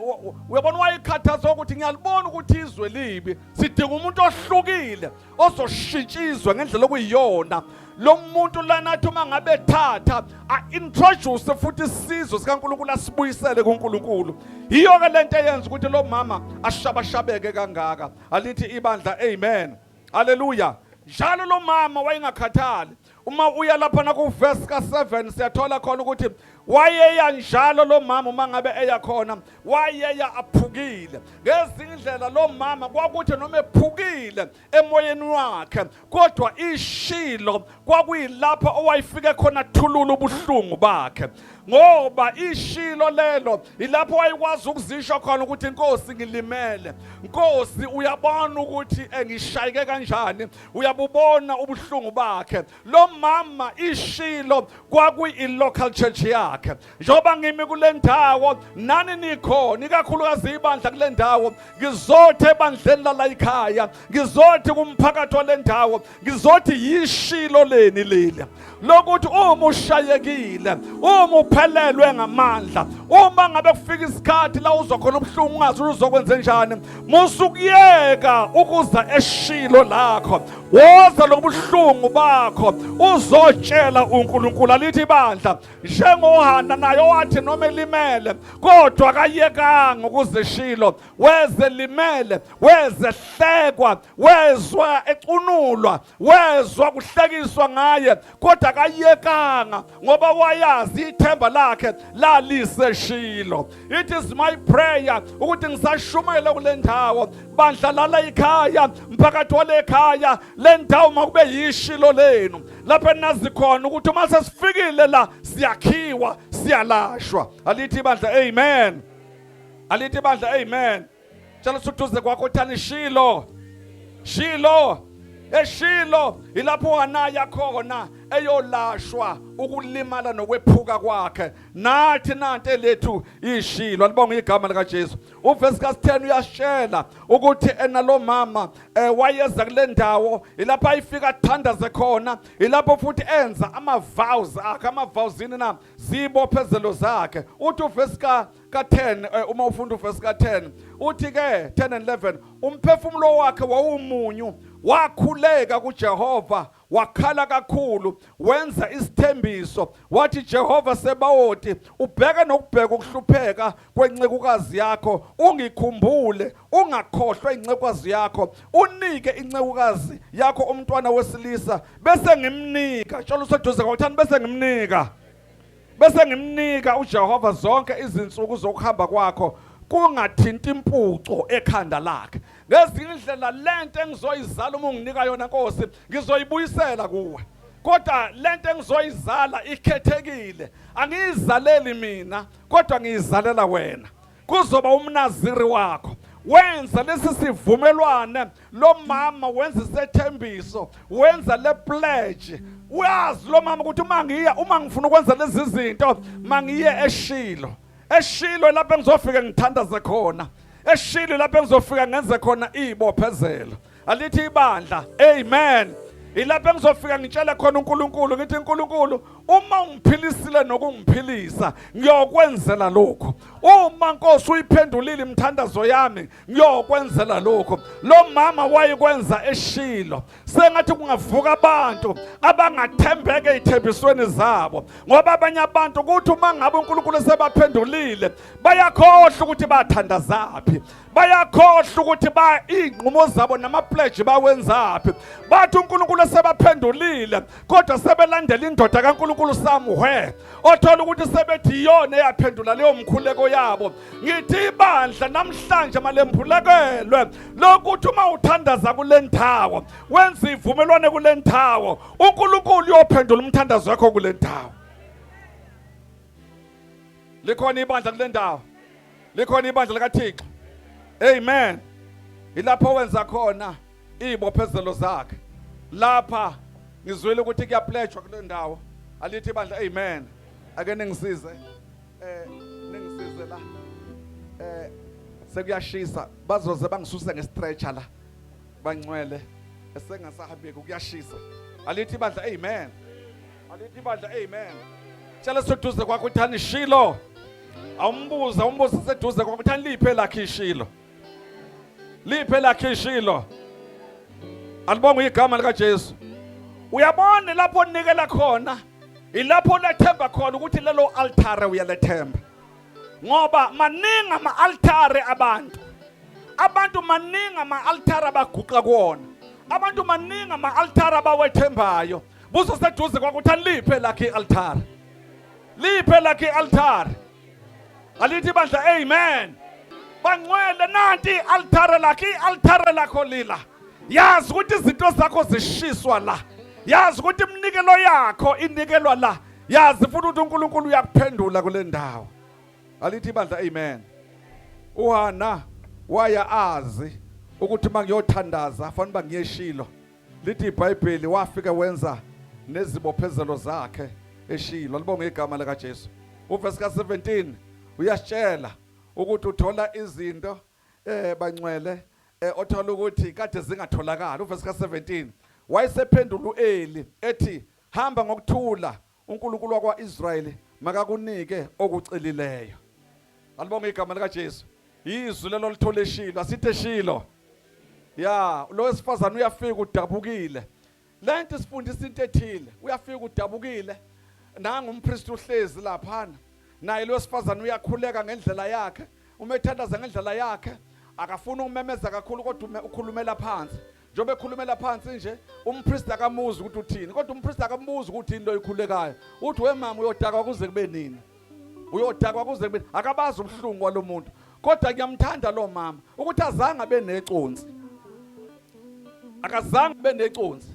uyabona wayekhathazwa ukuthi ngiyalibona ukuthi izwe libi, sidinga umuntu ohlukile ozoshintsha izwe ngendlela okuyiyona. Lo muntu lana athi uma ngabe ethatha a-introduce futhi isizwe sikaNkulunkulu, asibuyisele kuNkulunkulu. Yiyo-ke lento eyenza ukuthi lo mama ashabashabeke kangaka. Alithi ibandla amen, haleluya. Njalo lo mama wayengakhathali. Uma uya lapha naku-verse ka-7, siyathola khona ukuthi wayeya njalo lo mama. Uma ngabe eya khona, wayeya aphukile. Ngezinye indlela lo mama kwakuthi noma ephukile emoyeni wakhe, kodwa ishilo kwakuyilapho owayefike khona thulula ubuhlungu bakhe, ngoba ishilo lelo ilapho wayekwazi ukuzisho khona ukuthi, "Inkosi, ngilimele. Nkosi, uyabona ukuthi engishayeke kanjani." Uyabubona ubuhlungu bakhe lo mama. Ishilo kwakuyi-local church yakhe. Njengoba ngimi kule ndawo nani nikhona, ikakhulukazi ibandla kule ndawo, ngizothi ebandleni lala ekhaya, ngizothi kumphakathi wale ndawo, ngizothi yishilo leni leli lokuthi uma ushayekile, uma uphelelwe ngamandla, uma ngabe kufika isikhathi la uzwa khona ubuhlungu, ungazi uzokwenze njani, musukuyeka ukuza eshilo lakho. Woza lobuhlungu bakho uzotshela uNkulunkulu. Alithi ibandla, njengoHana naye wathi noma elimele, kodwa akayekanga ukuzeshilo. Weze limele, weze hlekwa, wezwa ecunulwa, wezwa kuhlekiswa ngaye, kodwa akayekanga ngoba wayazi ithemba lakhe laliseshilo. It is my prayer ukuthi ngisashumayela kule ndawo, bandla lala ikhaya, mphakathi wale khaya, le ndawo makube yishilo lenu, lapho enazi khona ukuthi uma sesifikile la siyakhiwa, siyalashwa. Alithi ibandla amen, alithi ibandla amen. Tshela usuduze kwakho, uthani? Shilo, shilo, eshilo ilapho wanaya khona eyolashwa ukulimala nokwephuka kwakhe. Nathi nanti lethu ishilo. Alibonga igama likaJesu. Uvesi ka-10 uyashela ukuthi enalo mama wayeza kule ndawo, ilapho ayifika athandaze khona, ilapho futhi enza ama-vows akhe. Ama-vows yini na? Zibophezelo zakhe. Uthi uvesi ka-10, uma ufunda uvesi ka-10, uthi ke 10 and 11, umphefumulo wakhe wawumunyu, wakhuleka kuJehova, wakhala kakhulu, wenza isithembiso, wathi, "Jehova Sebawoti, ubheke nokubheka ukuhlupheka kwencekukazi yakho, ungikhumbule, ungakhohlwa incekukazi yakho, unike incekukazi yakho umntwana wesilisa, bese ngimnika." Tshela useduze kwakho, bese ngimnika, bese ngimnika uJehova zonke izinsuku zokuhamba kwakho, kungathinti impuco ekhanda lakhe. Ngezinye indlela, lento engizoyizala uma unginika yona, Nkosi, ngizoyibuyisela kuwe, kodwa lento engizoyizala ikhethekile. Angiyizaleli mina, kodwa ngiyizalela wena, kuzoba umnaziri wakho. Wenza lesi sivumelwane lo mama, wenza isethembiso, wenza le pledge. Uyazi lo mama ukuthi uma ngiya, uma ngifuna ukwenza lezi zinto, mangiye eshilo. Eshilo lapho engizofika ngithandaze khona, eshilo lapho engizofika ngenze khona izibophezelo. Alithi ibandla amen. Ilapho engizofika ngitshele khona uNkulunkulu, ngithi, "uNkulunkulu, uma ungiphilisile nokungiphilisa, ngiyokwenzela lokho. Uma, Nkosi, uyiphendulile imithandazo yami, ngiyokwenzela lokho." Lo mama wayekwenza eshilo. Sengathi kungavuka abantu abangathembeke ezithembisweni zabo, ngoba abanye abantu kuthi uma ngabe uNkulunkulu sebaphendulile, bayakhohlwa ukuthi bathandazaphi, bayakhohlwa ukuthi ba iy'nqumo zabo nama-pledge bawenzaphi. Bathi uNkulunkulu esebaphendulile, kodwa sebelandela indoda kaNkulunkulu. uNkulunkulu somewhere, othola ukuthi sebethi iyona eyaphendula leyo mkhuleko yabo. Ngithi ibandla namhlanje malembulekelwe lokuthi uma uthandaza kule ndawo, wenza ivumelwane kule ndawo, uNkulunkulu uyophendula umthandazo wakho kule ndawo. Likhona ibandla kule ndawo? Likhona ibandla likaThixo? Amen. Ilapho wenza khona izibophezelo zakhe. Lapha ngizwile ukuthi kuyapledgwa kule ndawo. Alithi ibandla amen. Ake ningisize, ningisize la. Sekuyashisa, bazoze bangisuse ngestretcher la, bangcwele, esengasahambeki, kuyashisa. Alithi ibandla amen. Alithi ibandla amen. Tshela seduze kwakho uthi anishilo. Awumbuza, umbuza seduze kwakho uthi aniliphe lakhe ishilo. Liphe lakhe ishilo. Alibonge igama lika Jesu. Uyabona lapho onikela khona, ilapho lethemba khona ukuthi lelo altare uyalethemba. Ngoba maningi ama-altare abantu. Abantu maningi ama-altare abaguqa kuwona. Abantu maningi ama-altare abawethembayo. Buzo seduze kwakho uthi aliphe lakhe i-altare. Liphe lakhe i-altare. Alithi ibandla amen. Bangcwele, nanti i-altare lakhe, i-altare lakho lila. Yazi ukuthi izinto zakho zishiswa la. Yazi ukuthi iminikelo yakho inikelwa la. Yazi futhi ukuthi uNkulunkulu uyakuphendula kule ndawo. Alithi ibandla amen. uHana waya azi ukuthi mangiyothandaza fanele uba ngiyeshilo. Lithi iBhayibheli wafika wenza nezibophezelo zakhe eshilo. Alibonge igama lika Jesu. Uverse ka17 uyasitshela ukuthi uthola izinto, bangcwele, othola ukuthi kade zingatholakala. Uverse ka17 wayesephendula uEli ethi, hamba ngokuthula, uNkulunkulu wakwaIsrayeli makakunike okucelileyo. Alibonge igama lika Jesu. Izwi lelo lithole eshilo. Asithi eshilo. Ya, lo wesifazane uyafika udabukile. Lento isifundisa into ethile. Uyafika udabukile. Nanga umpriest uhlezi laphana. Naye lo wesifazane uyakhuleka ngendlela yakhe. Uma ethandaza ngendlela yakhe, akafuni ukumemeza kakhulu, kodwa ukhulumela phansi. Njengoba ekhulumela phansi nje, umpriest akamuzi ukuthi uthini, kodwa umpriest akambuzi ukuthi yini lo ikhulekayo. Uthi, we mama, uyodakwa kuze kube nini? Uyodakwa kuze kube? Akabazi ubuhlungu kwalomuntu. Kodwa ngiyamthanda lo mama ukuthi azange abe neconsi. Akazange abe neconsi.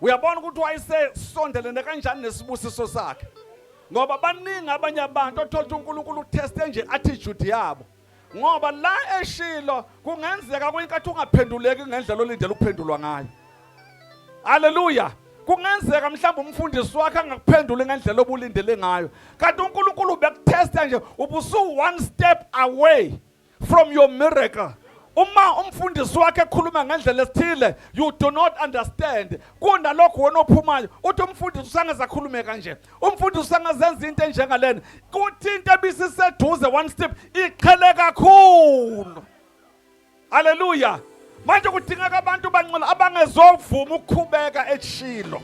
Uyabona ukuthi wayesesondelene kanjani nesibusiso sakhe. Ngoba baningi abanye abantu othola ukuthi uNkulunkulu uteste nje attitude yabo. Ngoba la eshilo kungenzeka kuyinkathi ungaphenduleki ngendlela olindele ukuphendulwa ngayo. Haleluya. Kungenzeka mhlawumbe umfundisi wakhe angakuphenduli ngendlela obulindele ngayo. Kanti uNkulunkulu ubekutesta nje, ubusu one step away from your miracle. Uma umfundisi wakhe ekhuluma ngendlela esithile, you do not understand. Kunalokho wena ophumayo uthi umfundisi usangeze akhulume kanje, umfundisi usangazenza into enjengalena, kuthi into ebisiseduze one step iqhele kakhulu. Haleluya. Manje kudingeka abantu banqola abangezovuma ukukhubeka eshilo,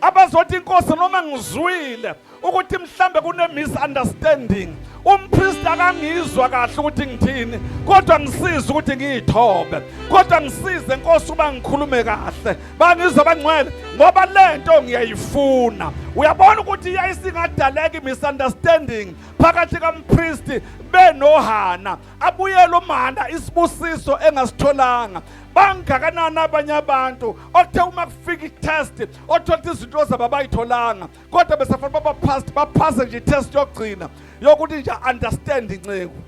abazothi, inkosi, noma ngizwile ukuthi mhlambe kune misunderstanding, umpriest akangizwa kahle ukuthi ngithini, kodwa ngisize ukuthi ngiyithobe, kodwa ngisize Nkosi uba ngikhulume kahle, bangizwa bangcwele, ngoba lento ngiyayifuna. Uyabona ukuthi yayisingadaleka misunderstanding phakathi kampriest benoHana, abuyele umana isibusiso engasitholanga. Bangakanani abanye abantu othe uma kufika i-test, othola ukuthi izinto zabo abayitholanga, kodwa besafanele babaphase, baphase nje i-test yokugcina yokuthi nje understand inceku.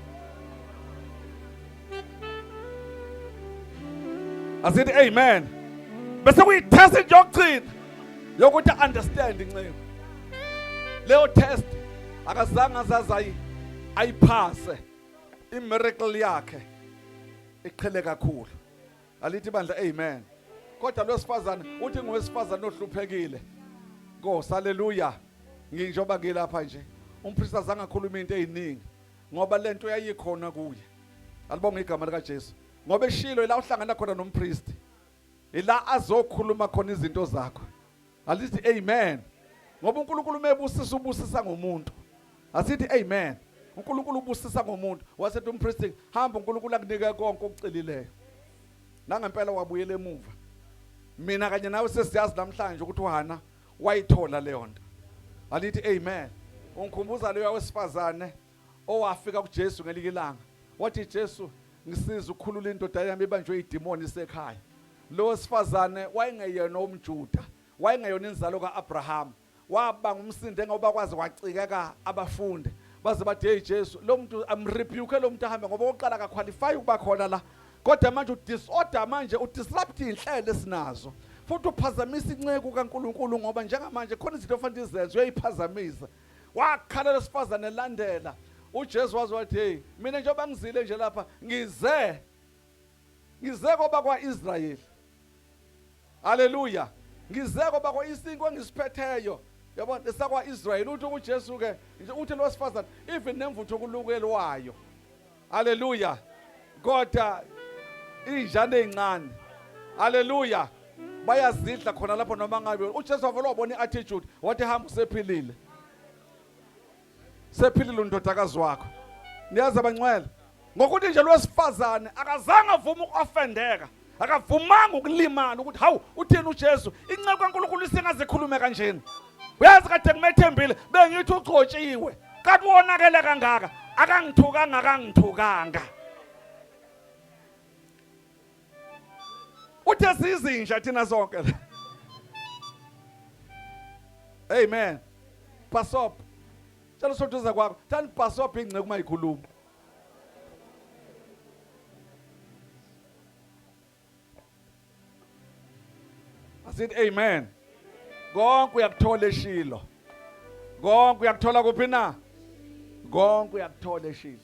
Asithi amen. Bese kuyi-test nje yokugcina yokuthi understand inceku. Leyo test akazange azaze ayiphase, i-miracle yakhe iqhele kakhulu. Alithi bandla amen. Kodwa lwesifazane uthi ngowesifazane ohluphekile, Nkosi. Haleluya. Nginjoba ngilapha nje, umpriest azange akhuluma into eziningi ngoba lento yayikhona kuye. Alibonge igama lika Jesu. Ngoba eshilo ila uhlangana khona nompriest, ila azokhuluma khona izinto zakho. Alithi amen. Ngoba uNkulunkulu mebusisa, ubusisa ngomuntu. Asithi amen. uNkulunkulu ubusisa ngomuntu. Wasethi umpriest, hamba, uNkulunkulu akunike konke okucelileyo. Nangempela wabuyela emuva. Mina kanye nawe sesiyazi namhlanje ukuthi uHana wayithola leyo nto. Alithi amen. Ungikhumbuza leyo wesifazane owafika kuJesu ngelinye ilanga. Wathi Jesu ngisiza ukukhulula indoda yami ibanjwe idimoni isekhaya. Lo wesifazane wayengeyena umJuda, wayengeyona inzalo kaAbraham. Wabanga umsindo ngoba kwaze kwacikeka abafundi. Baze bathi hey Jesu, lo muntu amrebuke lo muntu ahambe ngoba oqala akaqualify ukuba khona la. Kodwa manje udisorder manje udisrupt inhlelo esinazo. Futhi uphazamisa inceku kaNkuluNkulu ngoba njengamanje khona izinto ofanele izenze uyayiphazamisa. Wakhala lesifazane elandela. uJesu waze wathi hey mina njengoba ngizile nje lapha ngize ngize koba kwaIsrayeli. Haleluya. Ngize koba kwa isinkwa engisiphetheyo. Yabona esakwaIsrayeli uthi uJesu ke uthi lo wesifazane even nemvutho kulukelwayo. Haleluya. Kodwa injane ezincane. Haleluya. Bayazidla khona lapho noma ngabe uJesu wavele wabona iattitude wathi hamba usephilile. Sephilile undodakazi wakho. Niyazi abangcwele ngokuthi nje lwesifazane akazange avume ukuoffendeka. Akavumanga ukulimala ukuthi hawu uthini uJesu inceku kaNkulunkulu isingaze ikhulume kanjena. Uyazi kade ngimethembile bengithi ugcotshiwe. Kanti wonakele kangaka akangithukanga akangithukanga. Uthe sizinja thina sonke. Amen. Pasop. Tshela usoduze kwakho, thani pasop ingceku uma ikhuluma. Asithi amen. Konke uyakuthola eshilo. Konke uyakuthola kuphi na? Konke uyakuthola eshilo.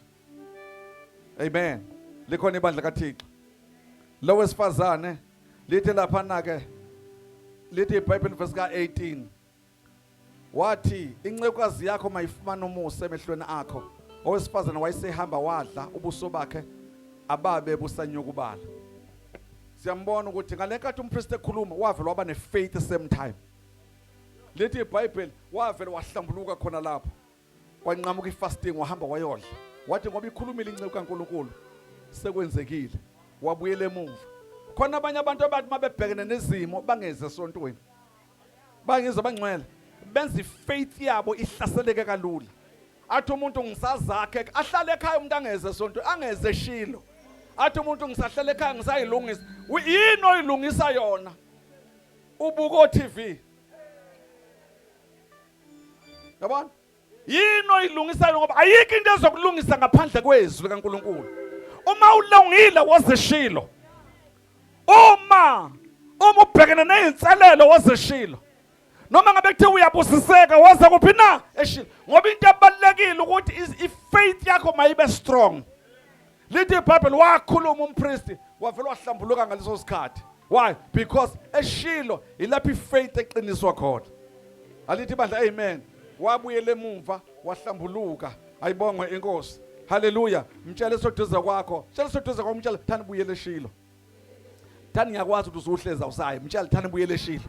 Amen. Likhona ibandla kaThixo. Lo wesifazane lithi lapha na ke lithi iBhayibheli verse ka18 wathi incekukazi yakho mayifumane umusa emehlweni akho. Owesifazane wayesehamba wadla ubuso bakhe ababe busanyukubala. Siyambona ukuthi ngalenkathi umpriest ekhuluma wavela waba nefaith same time. Lithi iBhayibheli wavela wahlambuluka khona lapho. Kwanqamuka ifasting wahamba wayodla. Wathi ngoba ikhulumile inceku kaNkuluNkulu sekwenzekile. Wabuyela emuva. Khona abanye abantu abathi mabebhekene nezimo bangeze esontweni. Bangizwa bangcwele. Benza ifaith yabo ihlaseleke kalula. Athi umuntu ngisazakhe ahlale ekhaya umuntu angeze esontweni angeze eshilo. Athi umuntu ngisahlala ekhaya ngisayilungisa. Yini oyilungisa yona? Ubuko TV. Yabona? Yini oyilungisayo ngoba ayikho into ezokulungisa ngaphandle kwezwi likaNkuluNkulu. Uma ulungile wozishilo. Uma uma ubhekene nezinselelo wozishilo. Noma ngabe kuthiwa uyabusiseka woza kuphi na eshilo. Ngoba into ebalekile ukuthi ifaith yakho mayibe strong. Lithi iBhayibheli wakhuluma umpristi wavela wahlambuluka ngaleso sikhathi. Why? Because eshilo ilapho ifaith eqiniswa khona. Alithi ibandla amen. Wabuyela emumva wahlambuluka. Ayibongwe inkosi. Haleluya. Mtshele soduze kwakho. Tshela soduze kwakho mtshele thani buyele eshilo. Thani ngiyakwazi ukuthi usuhleza usayi. Mtshele thani buyele eshilo.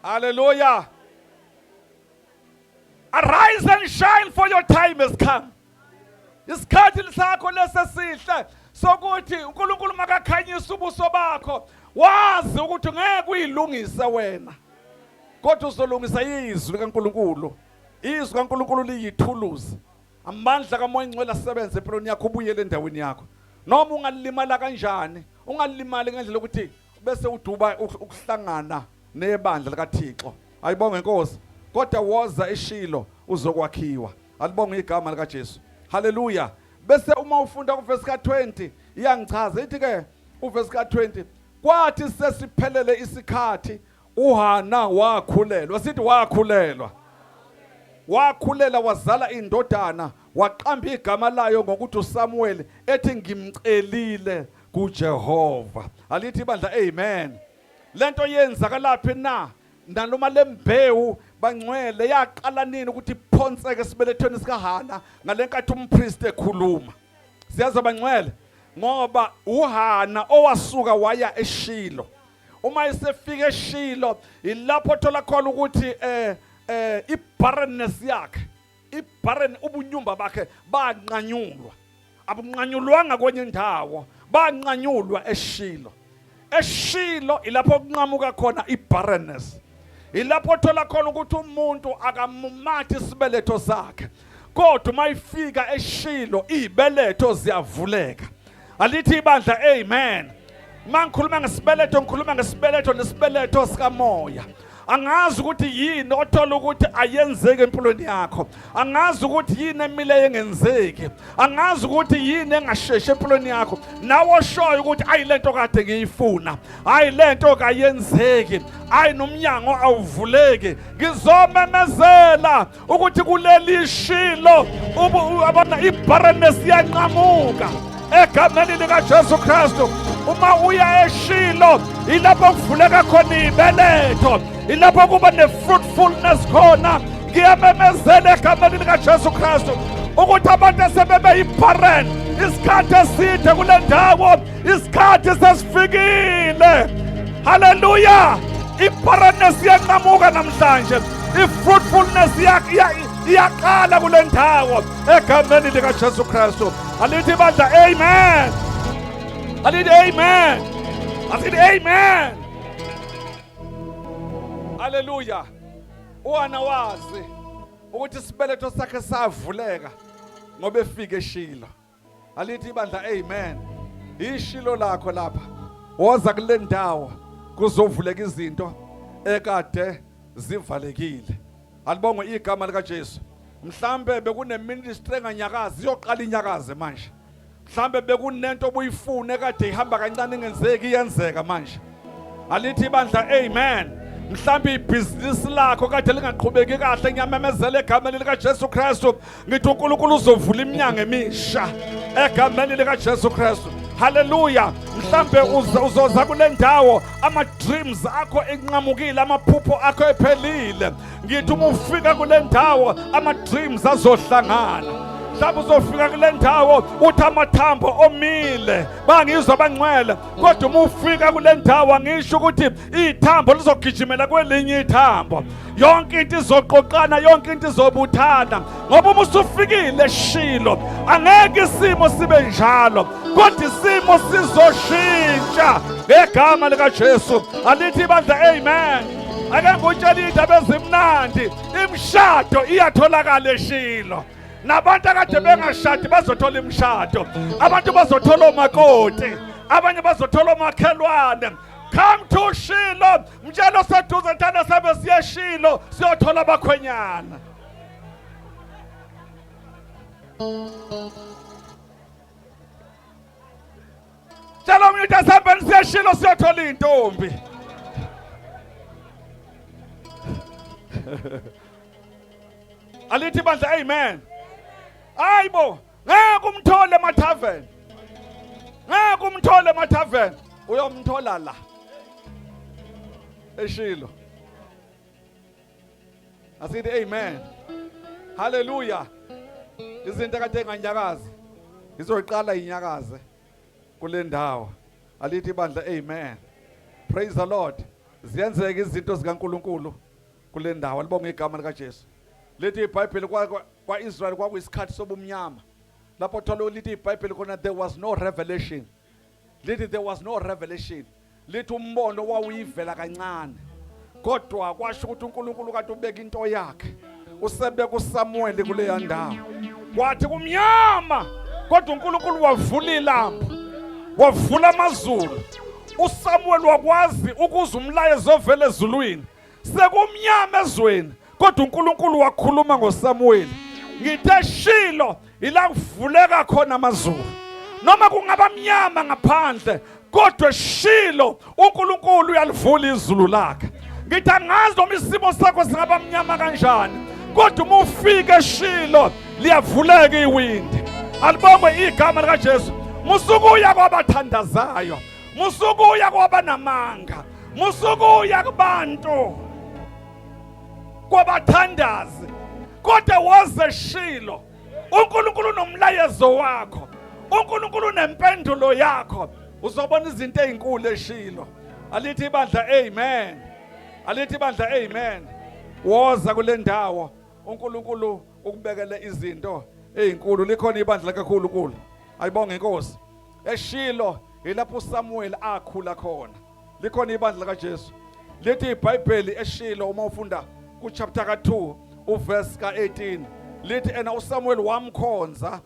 Hallelujah. Arise and shine for your time has come. Isikhathi sakho lesesihle sokuthi uNkulunkulu makakhanyise ubuso bakho wazi ukuthi ngeke uyilungise wena kodwa uzolungisa izwi likaNkulunkulu. Izwi kaNkulunkulu liyithuluzi. Amandla kaMoya Ingcwele asebenze empilweni yakho ubuyele endaweni yakho. Noma ungalimala kanjani, ungalimali ngendlela yokuthi bese uduba ukuhlangana nebandla likaThixo. Ayibonge inkosi. Kodwa woza eshilo uzokwakhiwa. Alibonge igama likaJesu. Haleluya. Bese uma ufunda kuvesi ka20 iyangichaza ithi ke uvesi ka20 kwathi sesiphelele isikhathi uHana wakhulelwa. Sithi wakhulelwa. Wakhulela wazala indodana waqamba igama layo ngokuthi uSamuel ethi ngimcelile kuJehova. Alithi ibandla amen. Lento yenzakalaphi na? Nanoma lembewu bangcwele yaqala nini ukuthi iphonseke esibelethweni sikaHana ngalenkathi umpriest ekhuluma. Siyazi bangcwele ngoba uHana owasuka waya eShilo. Uma esefika eShilo ilapho thola khona ukuthi ibarrenness yakhe ibarren ubunyumba bakhe banqanyulwa. Abunqanyulwanga kwenye indawo, banqanyulwa eShilo. Eshilo ilapho kunqamuka khona ibarrenness. Ilapho thola khona ukuthi umuntu akamumathi isibeletho sakhe. Kodwa uma ifika eshilo izibeletho ziyavuleka. Alithi ibandla amen. Uma ngikhuluma ngesibeletho ngikhuluma ngesibeletho nesibeletho sikamoya. Angazi ukuthi yini othola ukuthi ayenzeki empilweni yakho. Angazi ukuthi yini emile engenzeki. Angazi ukuthi yini engasheshi empilweni yakho. Nawe oshoyo ukuthi ayi lento kade ngiyifuna. Hayi lento kayenzeki. Hayi nomnyango awuvuleki. Ngizomemezela ukuthi kuleli shilo abona ibarrenness iyanqamuka egameni likaJesu Kristu. Uma uya eshilo ilapho kuvuleka khona ibeletho, ilapho kuba ne-fruitfulness khona. Ngiyamemezela egameni likaJesu Kristu ukuthi abantu asebebe yi-barren isikhathi eside kule ndawo, isikhathi sesifikile. Haleluya! I-barrenness iyanqamuka namhlanje, i-fruitfulness iyaqala kule ndawo egameni likaJesu Kristu. Alithi ibandla amen. Alithi amen. Asithi amen. Haleluya. Uwana wazi ukuthi isibeletho sakhe savuleka ngoba efike eshilo. Alithi ibandla amen. Ishilo lakho lapha. Woza kule ndawo kuzovuleka izinto ekade zivalekile. Alibongwe igama likaJesu. Mhlambe bekune ministry enganyakazi iyoqala inyakaze manje. Mhlambe bekunento obuyifuna ekade ihamba kancane ingenzeki iyenzeka manje. Alithi ibandla amen. Mhlambe ibhizinisi lakho kade lingaqhubeki kahle, ngiyamemezela egameni likaJesu Kristu ngithi uNkulunkulu uzovula iminyango emisha egameni likaJesu Kristu. Haleluya. Mhlambe uzoza kule ndawo ama dreams akho enqamukile, amaphupho akho ephelile. Ngithi uma ufika kule ndawo ama dreams azohlangana. Mhlawumbe uzofika kule ndawo uthi amathambo omile, bangizwa abangcwele, kodwa uma ufika kule ndawo angisho ukuthi ithambo lizogijimela kwelinye ithambo, yonke into izoqoqana, yonke into izobuthana, ngoba uma usufikile eshilo angeke isimo sibe njalo, kodwa isimo sizoshintsha ngegama likaJesu. Alithi ibandla amen. Ake ngikutshele indaba ezimnandi, imishado iyatholakala eshilo. Nabantu akade bengashadi bazothola imishado, abantu bazothola omakoti, abanye bazothola omakhelwane. Come to Shilo, mtshelo oseduze thana sabe siye Shilo siyothola abakhwenyana. Tshela omunye ukuthi asihambeni siye Shilo siyothola iy'ntombi. Alithi bandla amen. Hayibo, ngeke umthole emathaveni. Ngeke umthole emathaveni. Uyomthola la. Eshilo. Asithi amen. Hallelujah. Izinto kade enganyakazi izoqala inyakaze kule ndawo. Alithi ibandla amen. Praise the Lord. Ziyenzeka izinto zikaNkuluNkulu kule ndawo. Alibonge igama likaJesu. Lithi iBhayibheli kwaIsrael kwakuyisikhathi sobumnyama. Lapho thola lithi iBhayibheli khona there was no revelation. Lithi there was no revelation. Lithi umbono wawuyivela kancane. Kodwa kwasho ukuthi uNkulunkulu kade ubeka into yakhe. Usebeka uSamuel kuleya ndawo. Kwathi kumnyama kodwa uNkulunkulu wavula ilambu. Wavula amazulu. uSamuel wakwazi ukuza umlayezo ovela ezulwini. Sekumnyama ezweni kodwa uNkulunkulu wakhuluma ngoSamuel. Ngithe Shilo ila kuvuleka khona amazulu. Noma kungaba mnyama ngaphandle kodwa Shilo uNkulunkulu uyalivula izulu lakhe. Ngithi angazi noma isimo sakho singaba mnyama kanjani, kodwa uma ufika eShilo liyavuleka iwindi. Alibongwe igama likaJesu. Musukuya kwabathandazayo, musukuya kwabanamanga, musukuya kubantu kwabathandazi, kodwa woze Shilo. uNkulunkulu unomlayezo wakho, uNkulunkulu unempendulo yakho. Uzobona izinto ezinkulu eShilo. Alithi ibandla amen. Alithi ibandla amen. Woza kule ndawo, uNkulunkulu ukubekele izinto ezinkulu. Likhona ibandla likaNkulunkulu. Ayibonge inkosi. Eshilo Ilapho uSamuel akhula khona. Likhona ibandla likaJesu. Lithi iBhayibheli eShilo uma ufunda kuchapter ka2 uverse ka18 lithi ena uSamuel wamkhonza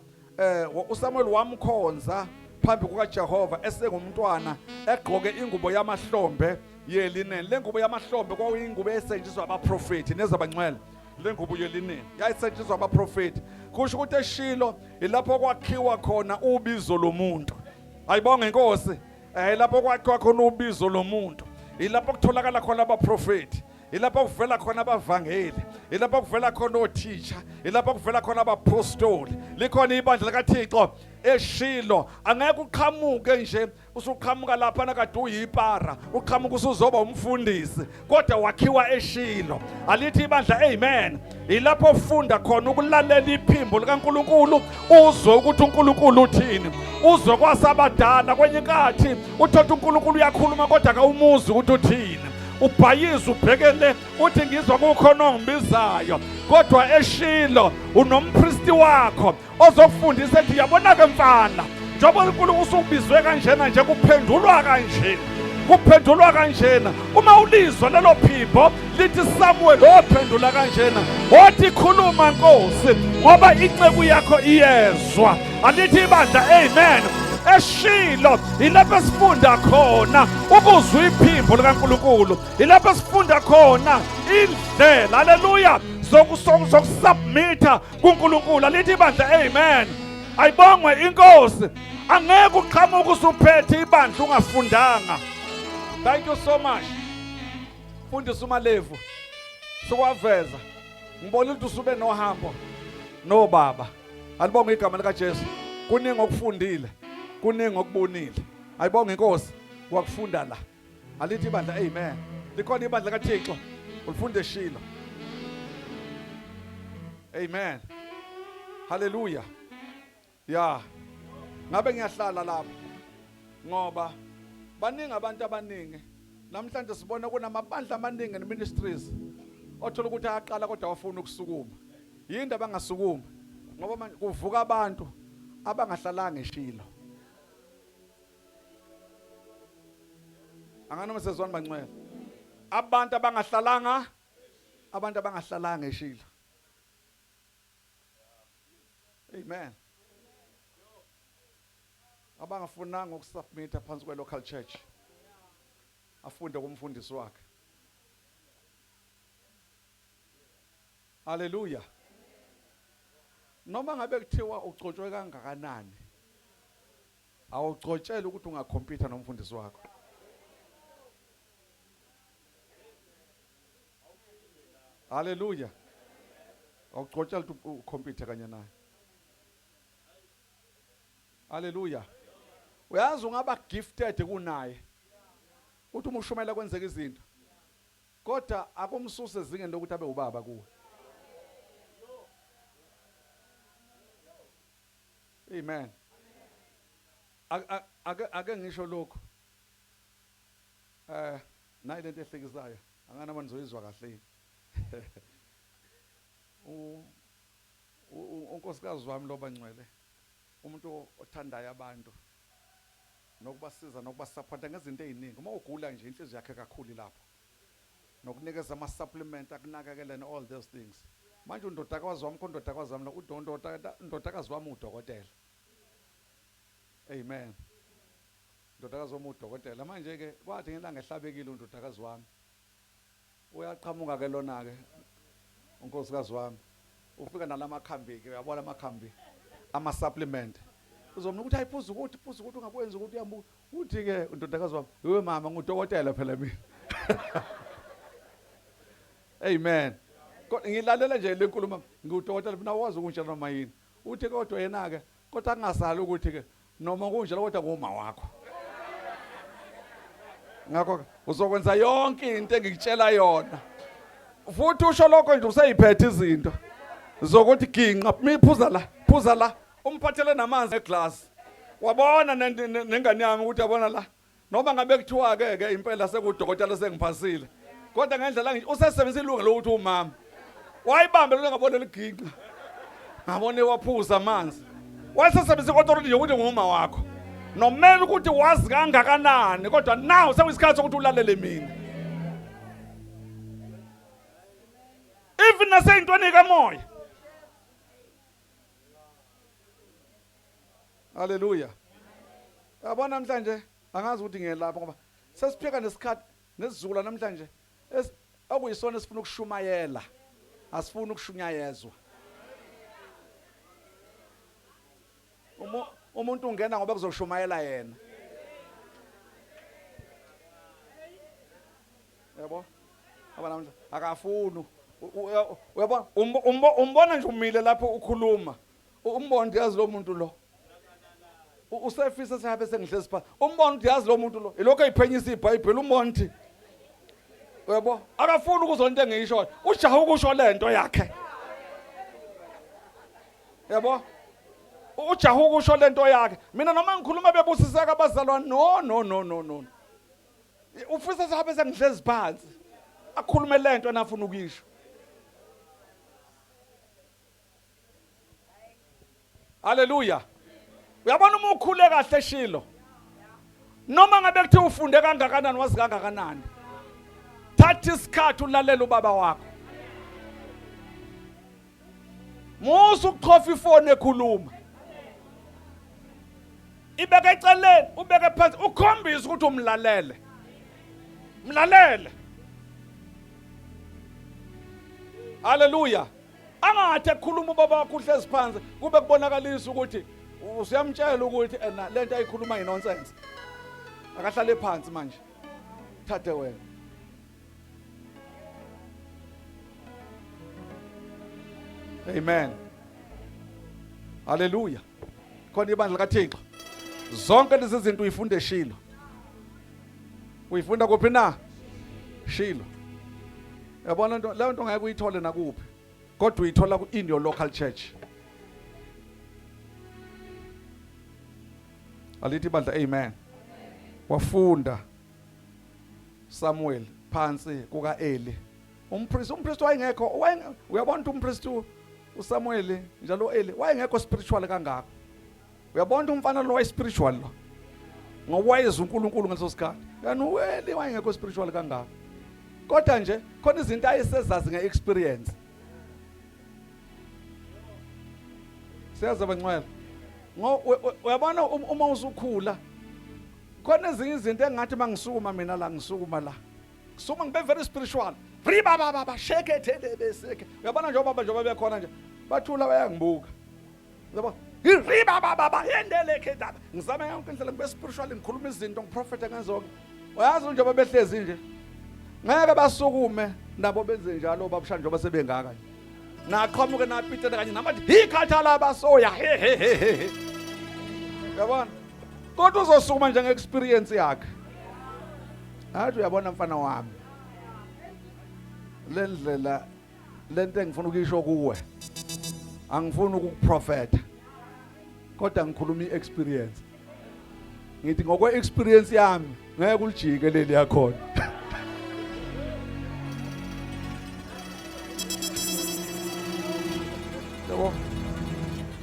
uSamuel wamkhonza phambi kukaJehova esengumntwana egqoke ingubo yamahlombe yelineni. Le ngubo yamahlombe kwakuyingubo esetshenziswa abaprofeti nezabangcwele. Le ngubo yelineni yayisetshenziswa abaprofeti. Kusho ukuthi eShilo ilapho kwakhiwa khona ubizo lomuntu. Ayibonge inkosi. Lapho kwakhiwa khona ubizo lomuntu. Ilapho kutholakala khona abaprofeti. Ilapho kuvela khona abavangeli, ilapho kuvela khona othisha, ilapho kuvela khona abapostoli. Likhona ibandla likaThixo eShilo. Angeke uqhamuke nje usuqhamuka lapha nakade uyipara, uqhamuka usuzoba umfundisi, kodwa wakhiwa eShilo. Alithi ibandla amen. Ilapho ufunda khona ukulalela iphimbo likaNkuluNkulu, uzwe ukuthi uNkulunkulu uthini, uzwe kwasabadala. Kwenye inkathi uthola uNkulunkulu uyakhuluma kodwa akawumuzwi ukuthi uthini. Ubhayiza ubhekele uthi ngizwa kukhona ongibizayo, kodwa eShilo unompristi wakho ozokufundisa ethi yabona-ke mfana, njengoba uNkulunkulu usubizwe kanjena nje, kuphendulwa kanjena, kuphendulwa kanjena. Uma ulizwa lelo phimbo lithi Samuel, ophendula kanjena, othi khuluma Nkosi, ngoba inceku yakho iyezwa. Alithi ibandla amen. EShilo ilapho esifunda khona ukuzwa iphimbo likaNkulunkulu, ilapho esifunda khona indlela, haleluya, zokusubmitha kuNkulunkulu. Alithi ibandla amen. Ayibongwe inkosi. Angeke uqhamuke usuphethe ibandla ungafundanga. Thank you so much Mfundisi uMalevu, sukwaveza ngibona ukuthi usube nohambo nobaba. Alibonge igama likaJesu. Kuningi okufundile, kuningi okubonile. Ayibonge inkosi, wakufunda la. Alithi ibandla amen. Likhona ibandla kaThixo, ulifunde eShilo. Amen. Hallelujah. Ya. Ngabe ngiyahlala lapha ngoba baningi abantu abaningi namhlanje sibona kunamabandla amaningi ne-ministries othola ukuthi ayaqala kodwa awafuni ukusukuma. Yini abangasukuma? Ngoba manje kuvuka abantu abangahlalanga eShilo. Anganoma sezwani bangcwele. Abantu abangahlalanga, abantu abangahlalanga eShilo. Amen. Abangafunanga ukusubmit phansi kwe local church. Afunde kumfundisi wakhe. Haleluya. Noma ngabe kuthiwa ugcotshwe kangakanani, awugcotshelwe ukuthi ungakhompyutha nomfundisi wakho. Haleluya. Awugcotshelwe ukuthi ukhompyutha kanye naye. Haleluya. Uyazi ungaba gifted kunaye. Uthi uma ushumela kwenzeka izinto. Kodwa akumsuse ezingeni lokuthi abe ubaba kuwe. Amen. Ake ngisho lokhu. Nayi lento ehlekisayo. Angana manizoyizwa kahle yini. Unkosikazi wami lo bangcwele, umuntu othandayo abantu nokubasiza nokubasupporta ngezinto eziningi. Uma ugula nje inhliziyo yakhe kakhulu lapho, nokunikeza ama supplement akunakekele and all those things. Manje undodakazi wami, kundodakazi wami lo undodakazi wami udokotela. Amen. Undodakazi wami udokotela. Manje ke kwathi ngelanga ehlabekile undodakazi wami, uyaqhamuka ke lona ke unkosikazi wami, ufika nalamakhambi ke, uyabona amakhambi ama supplement. Uzomnika ukuthi ayiphuza ukuthi phuza ukuthi ungakwenza ukuthi uyabuka. Uthi ke undodakazi wami, "Wewe mama ngudokotela phela mina." Amen. Kodwa ngilalela nje le nkulumo, ngudokotela mina wazi ukungitshela noma yini. Uthi kodwa yena ke, kodwa kungasali ukuthi ke noma kunjalo kodwa nguma wakho. Ngakho uzokwenza yonke into engikutshela yona. Futhi usho lokho nje useyiphethe izinto zokuthi ginqa, miphuza la, phuza la, umphathele namanzi eglass. Wabona nengane yami ukuthi yabona la, noma ngabe kuthiwa ke ke impela sekudokotela sengiphasile, kodwa ngendlela ngisho usesebenzisa ilungelo lokuthi umama wayibambe lona, ngabona liginqa, ngabona waphuza amanzi, wayesesebenzisa i-authority yokuthi nguma wakho. Nomela ukuthi wazi kangakanani kodwa now sekuyisikhathi sokuthi ulalele mina. Even naseyintweni kamoya. Haleluya. Yabona namhlanje angazi ukuthi ngiyelapha ngoba sesiphika nesikhathi nesizukulwane namhlanje okuyisona esifuna ukushumayela asifuni ukushunyayezwa. Umuntu ungena ngoba kuzoshumayela yena. Yabo? Aba namhla akafuni. Uyabona umbona nje umile lapho ukhuluma. Umbona ukuthi yazi lo muntu lo. Usefisa sehabe sengihlezi phansi. Umbona ukuthi yazi lo muntu lo. Ilokho eyiphenyisa iBhayibheli umbona ukuthi uyabo akafuni ukuzwa into engiyishoyo. Ujaha ukusho lento yakhe. Yabo? Ujaha ukusho lento yakhe. Mina noma ngikhuluma bebusiseka abazalwane no no no no no. Ufisa sihabe sengihlezi phansi. Akhulume lento anafuna ukuyisho. Haleluya. Uyabona uma ukhule kahle shilo. Noma ngabe kuthiwa ufunde kangakanani wazi kangakanani. Thatha isikhathi ulalele ubaba wakho. Musa ukuchofa ifoni ekhuluma. Ibeke eceleni, ubeke phansi, ukhombise ukuthi umlalele. Mlalele. Haleluya. Angathi ekhuluma ubaba wakho uhlezi phansi kube kubonakalisa ukuthi usuyamtshela ukuthi ena lento ayikhuluma yinonsense. Akahlale phansi manje. Thathe wena. Amen. Haleluya. Khona ibandla likaThixo. Zonke lezi zinto uyifunda eShilo. Uyifunda kuphi na? Shilo. Yabona into leyo nto ngeke uyithole nakuphi. Kodwa uyithola ku in your local church. Alithi ibandla amen. Wafunda Samuel phansi kukaEli. Umpriest umpriest wayengekho uyabona ukuthi umpriest uSamuel njalo uEli wayengekho spiritual kangako. Uyabona umfana lo waye spiritual lo. Ngoba wayezwa uNkulunkulu ngaleso sikhathi. Kanti uEli wayengekho spiritual kangako. Kodwa nje khona izinto ayesezazi ngeexperience. Siyazi bangcwele. Ngo uyabona uma usukhula khona ezinye izinto engathi mangisukuma mina la ngisukuma la ngisukuma ngibe very spiritual ri baba baba sheke thele beseke uyabona nje obaba njengoba bekhona nje bathula bayangibuka yabo ri baba baba yendele ke daba ngizama yonke indlela ngibe spiritual ngikhuluma izinto ngiprofethe ngezonke uyazi njengoba behlezi nje ngeke basukume nabo benze njalo babusha njengoba sebengaka nje naqhamuke napitela kanye namathi hikhathala basoya he he he he uyabona kodwa uzosukuma nje nge-experience yakhe athi uyabona mfana wami le ndlela lento engifuna ukuyisho kuwe angifuni ukukuprofetha kodwa ngikhuluma i-experience ngithi ngokwe-experience yami ngeke ulijike leli yakhona yabo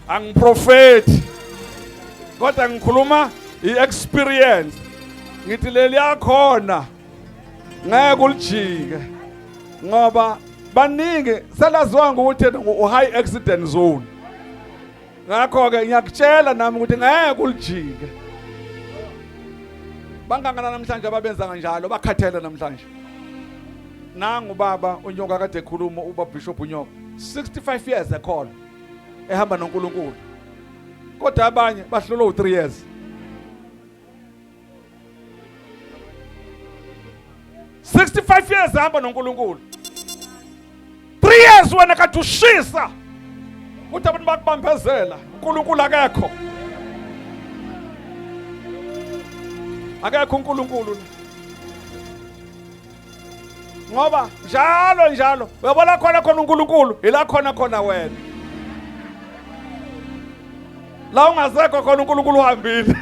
angiprofethi kodwa ngikhuluma i-experience ngithi leli yakhona ngeke ulijike ngoba baningi selaziwa ngokuthi u-high accident zone ngakho-ke ngiyakutshela nami ukuthi ngeke ulijike bangangana namhlanje ababenza kanjalo bakhathele namhlanje nangu baba unyoka kade ekhuluma uba bishop unyoka 65 years ekholwa ehamba noNkulunkulu kodwa abanye bahlulwa u3 years 65 years hamba noNkulunkulu 3 years wena kade ushisa uthi abantu bakubambezela uNkulunkulu akekho akekho uNkulunkulu ngoba njalo njalo uyabona khona khona uNkulunkulu ila khona khona wena la ungasekho khona uNkulunkulu uhambile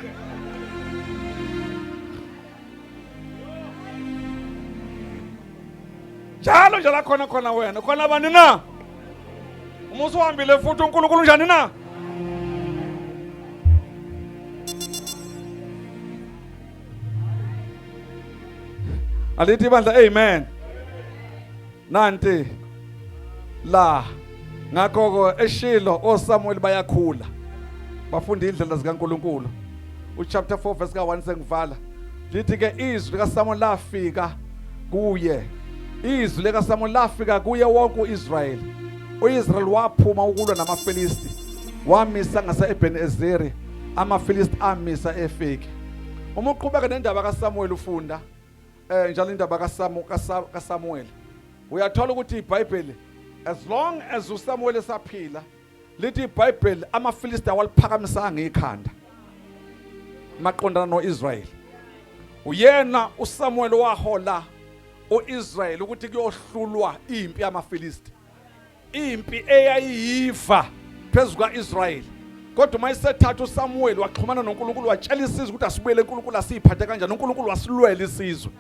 njalo nje la khona khona wena khona bani na uma usuhambile futhi uNkulunkulu unjani na Alithi ibandla amen. Nanti la ngakho ke eshilo oSamuel bayakhula bafunda indlela zikaNkuluNkulu. Uchapter 4 verse ka1 sengivala. Lithi ke izwi likaSamuel lafika kuye. Izwi likaSamuel lafika kuye wonke uIsrayeli. UIsrayeli waphuma ukulwa namaFilisti. Wamisa ngase-Ebenezeri, amaFilisti amisa eFeki. Uma uqhubeka nendaba kaSamuel ufunda njalo indaba kaSamu kaSamuel uyathola ukuthi iBhayibheli as long as uSamuel esaphila lithi iBhayibheli amaFilisti awaliphakamisanga ikhanda maqondana noIsrael. Uyena uSamuel wahola uIsrael ukuthi kuyohlulwa impi yamaFilisti, impi eyayiyiva phezu kaIsrael. Kodwa uma isethatha uSamuel waxhumana noNkulunkulu watshela isizwe ukuthi asibuyele eNkulunkulu asiphathe kanjani, uNkulunkulu wasilwela isizwe.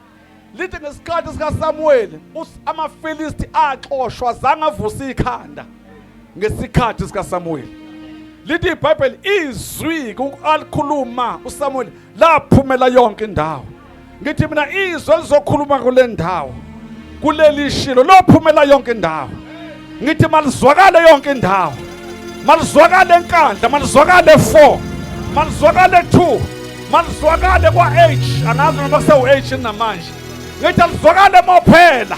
Lithi ngesikhathi sikaSamuel amaFilisti axoshwa zange avusa ikhanda ngesikhathi sikaSamuel. Lithi iBhayibheli izwi alikhuluma uSamuel laphumela yonke indawo. Ngithi mina izwi elizokhuluma kule ndawo kuleli shilo lophumela yonke indawo. Ngithi malizwakale yonke indawo, malizwakale eNkandla, malizwakale 4, malizwakale 2, malizwakale kwa-H, angazi noma kusewu-H namanje. Ngithi alizwakale mophela,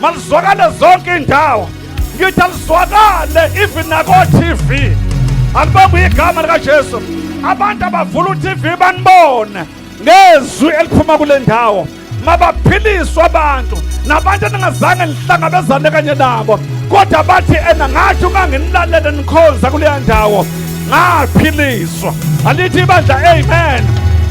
malizwakale zonke indawo. Ngithi alizwakale even nako-TV. Alibongwe igama likaJesu. Abantu abavula u-TV banibone ngezwi eliphuma kule ndawo. Mabaphiliswe abantu nabantu eningazange nihlangabezane kanye nabo, kodwa bathi ena ngathi uma nginilalele nikhonza kuleya ndawo ngaphiliswa. Alithi ibandla amen.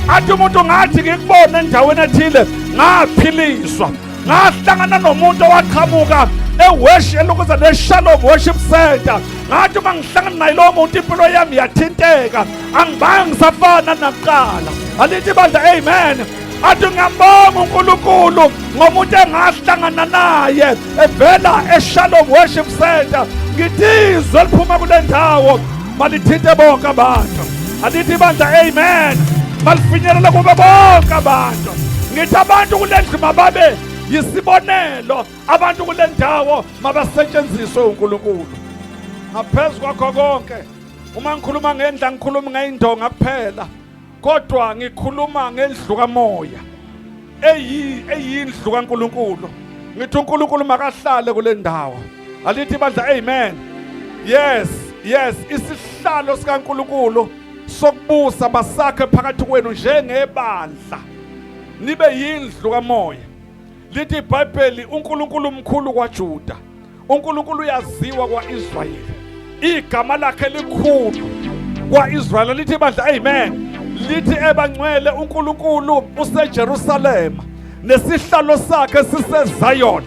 Athi umuntu ngathi ngikubone endaweni ethile ngaphiliswa, ngahlangana nomuntu owaqhamuka eworship elokuza neShalom Worship Center, ngathi uma ngihlangana naye lowo muntu impilo yami yathinteka, angibange ngisafana nakuqala. Alithi ibandla amen. Athi ngiyambonga uNkulunkulu ngomuntu engahlangana naye evela eShalom Worship Center. Ngithi izwi eliphuma kule ndawo malithinte bonke abantu. Alithi ibandla amen. Malifinyelele kube bonke abantu. Ngithi abantu kule ndlu mababe yisibonelo, abantu kule ndawo mabasetshenziswe uNkulunkulu. Ngaphezu kwakho konke, uma ngikhuluma ngendlu angikhulumi ngeyindonga kuphela, kodwa ngikhuluma ngendlu kamoya eyindlu kaNkulunkulu. Ngithi uNkulunkulu makahlale kule ndawo. Alithi ibandla amen. Yes, yes, isihlalo sikaNkulunkulu sokubusa basakhe phakathi kwenu njengebandla, nibe yindlu kamoya. Lithi iBhayibheli uNkulunkulu mkhulu kwaJuda, uNkulunkulu uyaziwa kwaIsrayeli, igama lakhe likhulu kwaIsrayeli. Lithi ibandla amen. Lithi ebangcwele uNkulunkulu useJerusalema nesihlalo sakhe siseZion.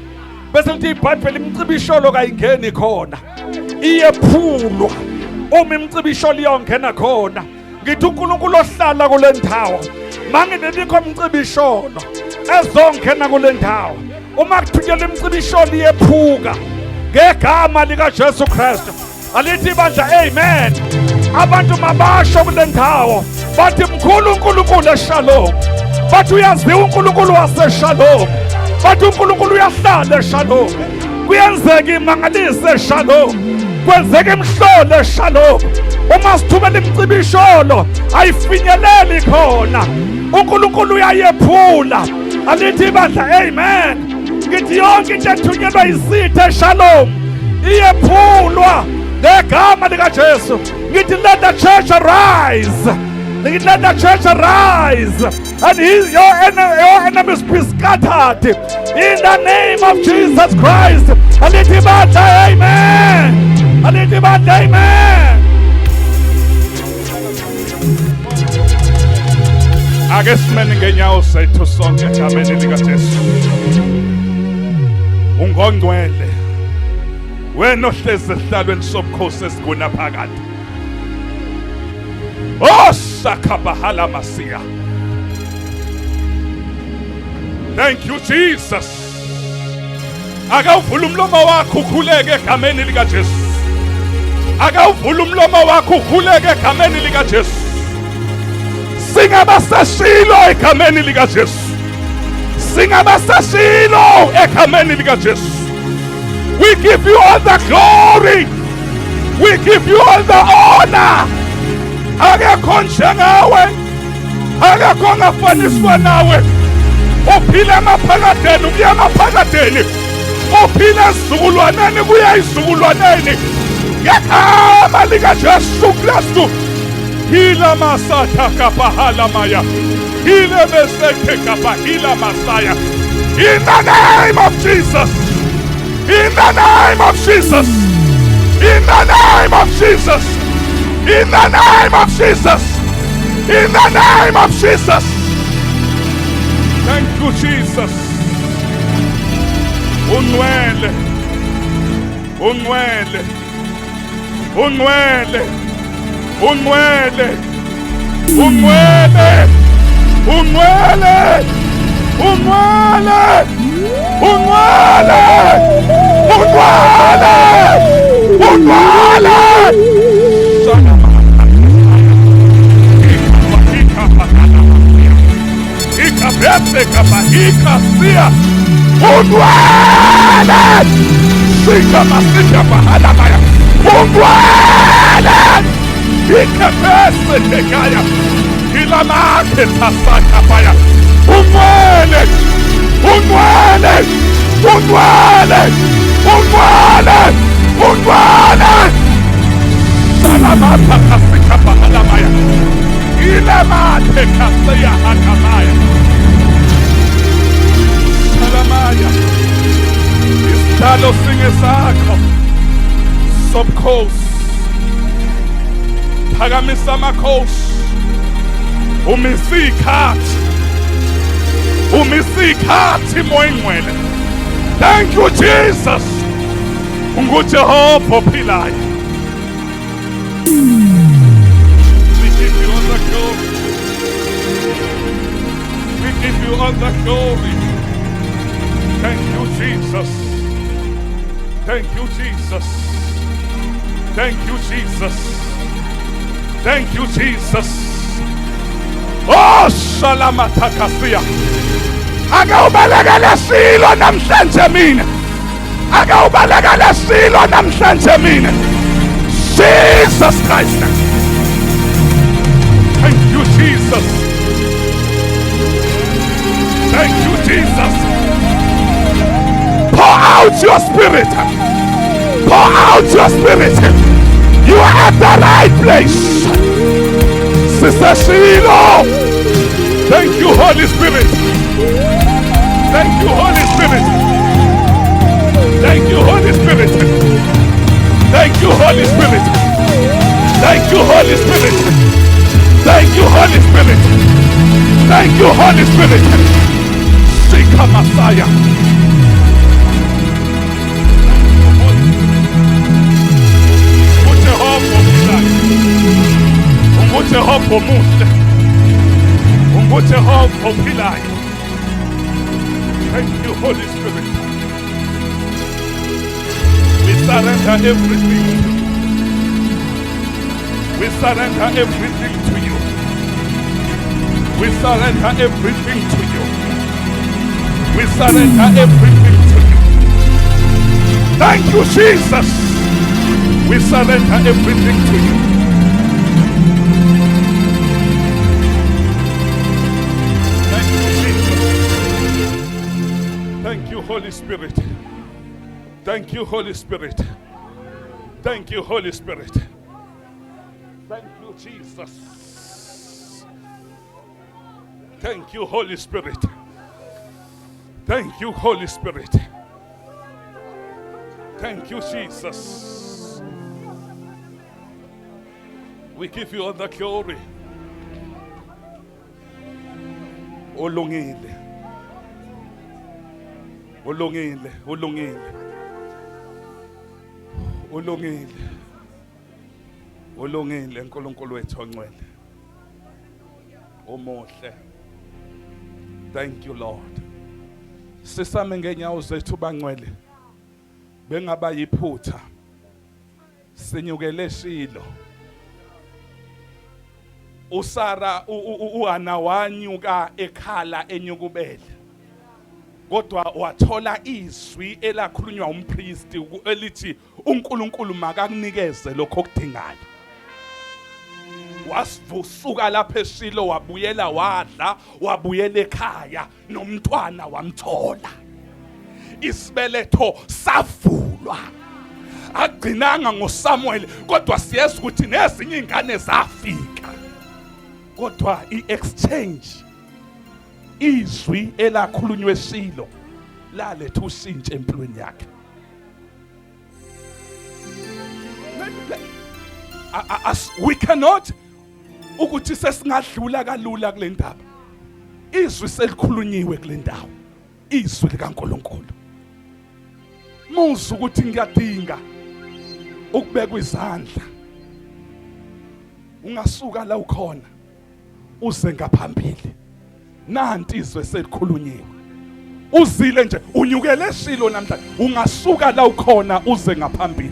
Bese lithi iBhayibheli imicibisholo kayingeni khona, iyephulwa uma imicibisholo iyongena khona. Ngithi uNkulunkulu ohlala kule ndawo manginebikho umcibisholo ezongena kule ndawo, uma kuthunyelwa imicibisholo iyephuka ngegama likaJesu Kristu. Alithi ibandla amen. Abantu mabasho kule ndawo bathi mkhulu uNkulunkulu eShalom, bathi uyaziwa uNkulunkulu waseShalom, bathi uNkulunkulu uyahlala eShalom. Kuyenzeka imangalise eShalom, kwenzeka imhlolo eShalom. Uma sithumela imicibisholo ayifinyeleli khona, uNkulunkulu uyayephula. Alithi ibandla amen. Ngithi yonke into ethunyelwa isitha eShalom iyephulwa ngegama likaJesu. Ngithi let the church arise. Ngithi let the church arise and your enemies be scattered in the name of Jesus Christ. Alithi ibandla amen. Alithi ibandla amen. Ake simeni ngenyawo zethu sonke egameni likaJesu. Ungongcwele wena ohlezi esihlalweni sobukhosi esiguna phakade. Oh sakhabahala masiya. Thank you Jesus. Akawuvula umlomo wakho ukhuleke egameni likaJesu. Akawuvula umlomo wakho ukhuleke egameni likaJesu. Singabaseshilo egameni likaJesu. Singabasashilo egameni likaJesu. We give you all the glory. We give you all the honor. Akekho njengawe. Akekho ongafaniswa nawe. Uphila emaphakadeni kuya emaphakadeni. Uphila esizukulwaneni kuya esizukulwaneni. Ngegama likaJesu Kristu. Hila masatha kapahala maya. Hila meseke kapahila masaya. In the name of Jesus. In the name of Jesus. In the name of Jesus. In the name of Jesus. In the name of Jesus. Thank you, Jesus. Ungcwele. Ungcwele. Ungcwele. Ungcwele. Ungcwele. Ungcwele. Ungcwele. Ungcwele. Ungcwele. Ungcwele. Ungcwele. Sika masika pahala maya. Ungcwele. Ikepese tekaya. Ilamakhe tasaka paya. Ungcwele. Ungcwele. Ungcwele. Ungcwele. Ungcwele. Salamata kasika pahala maya. Ilamakhe kaseya hakamaya. Salamaya. Isihlalo singesakho. Sobukhosi. Phakamisa amakhosi. Umise ikhathi. Umise ikhathi Moya Ingcwele. Thank you, Jesus. UnguJehova ophilayo. We give you all the glory. We give you all the glory. Thank you, Jesus. Thank you, Jesus. Thank you, Jesus. Thank you, Jesus. Oh, Shalamatakasiya. Akawubalekele silo namhlanje mina. Akawubalekele silo namhlanje mina. Jesus Christ. Thank you, Jesus. Thank you, Jesus. Pour out your spirit. Pour out your spirit. You are at the right place. Sister Shiloh. Thank you, Holy Spirit. Thank you, Holy Spirit. Thank you, Holy Spirit. Thank you, Holy Spirit. Thank you, Holy Spirit. Thank you, Holy Spirit. Thank you, Holy Spirit. Sika Messiah. UnguJehova omuhle. UnguJehova ophilayo. Thank you, Holy Spirit. We surrender everything to you. We surrender everything to you. We surrender everything to you. We surrender everything to you. Thank you, Jesus. We surrender everything to you. Thank you, Jesus. Thank you, Holy Spirit. Thank you, Holy Spirit. Thank you, Holy Spirit. Thank you, Jesus. Thank you, Holy Spirit. Thank you, Holy Spirit. Thank you, Jesus. We give you all the glory. Ulungile. Ulungile, ulungile. Ulungile. Ulungile uNkulunkulu wethu ongcwele. Umuhle. Thank you, Lord. Sisame ngenyawo zethu bangcwele. Bengaba yiphutha. Sinyukele Shilo. uSara uHana wanyuka ekhala enyukubele. Kodwa wathola izwi elakhulunywa umpristi elithi uNkulunkulu makakunikeze lokho okudingayo. Wasivusuka lapha eShilo, wabuyela wadla, wabuyela ekhaya nomntwana wamthola. Isibeletho savulwa. Agcinanga ngoSamuel, kodwa siyezwa ukuthi nezinye ingane zafika. Kodwa iexchange, izwi elakhulunywa eShilo laletha ushintsho empilweni yakhe. We cannot ukuthi sesingadlula kalula kule ndaba. Izwi selikhulunyiwe kule ndawo, izwi likaNkulunkulu. Muzi ukuthi ngiyadinga ukubekwa izandla, ungasuka la ukhona uze ngaphambili. Nanti izwe selikhulunyiwe, uzile nje unyukele eShilo namhlanje, ungasuka la ukhona uze ngaphambili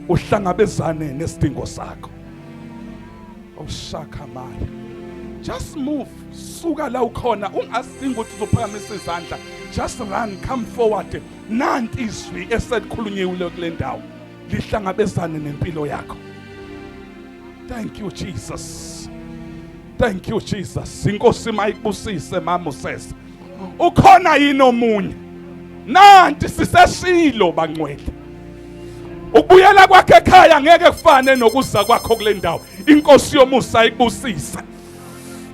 uhlangabezane nesidingo sakho. Oshaka maya, just move, suka la ukhona, ungasidingi ukuthi uzophakamisa izandla, just run, come forward. Nanti izwi eselikhulunyiwe kule ndawo, lihlangabezane nempilo yakho. Thank you, Jesus. Thank you, Jesus. Inkosi mayikubusise mama usese. Ukhona yini omunye? Nanti siseshilo bangcwele. Ukubuyela kwakhe ekhaya ngeke kufane nokuza kwakho kule ndawo. Inkosi yomusa ikubusise.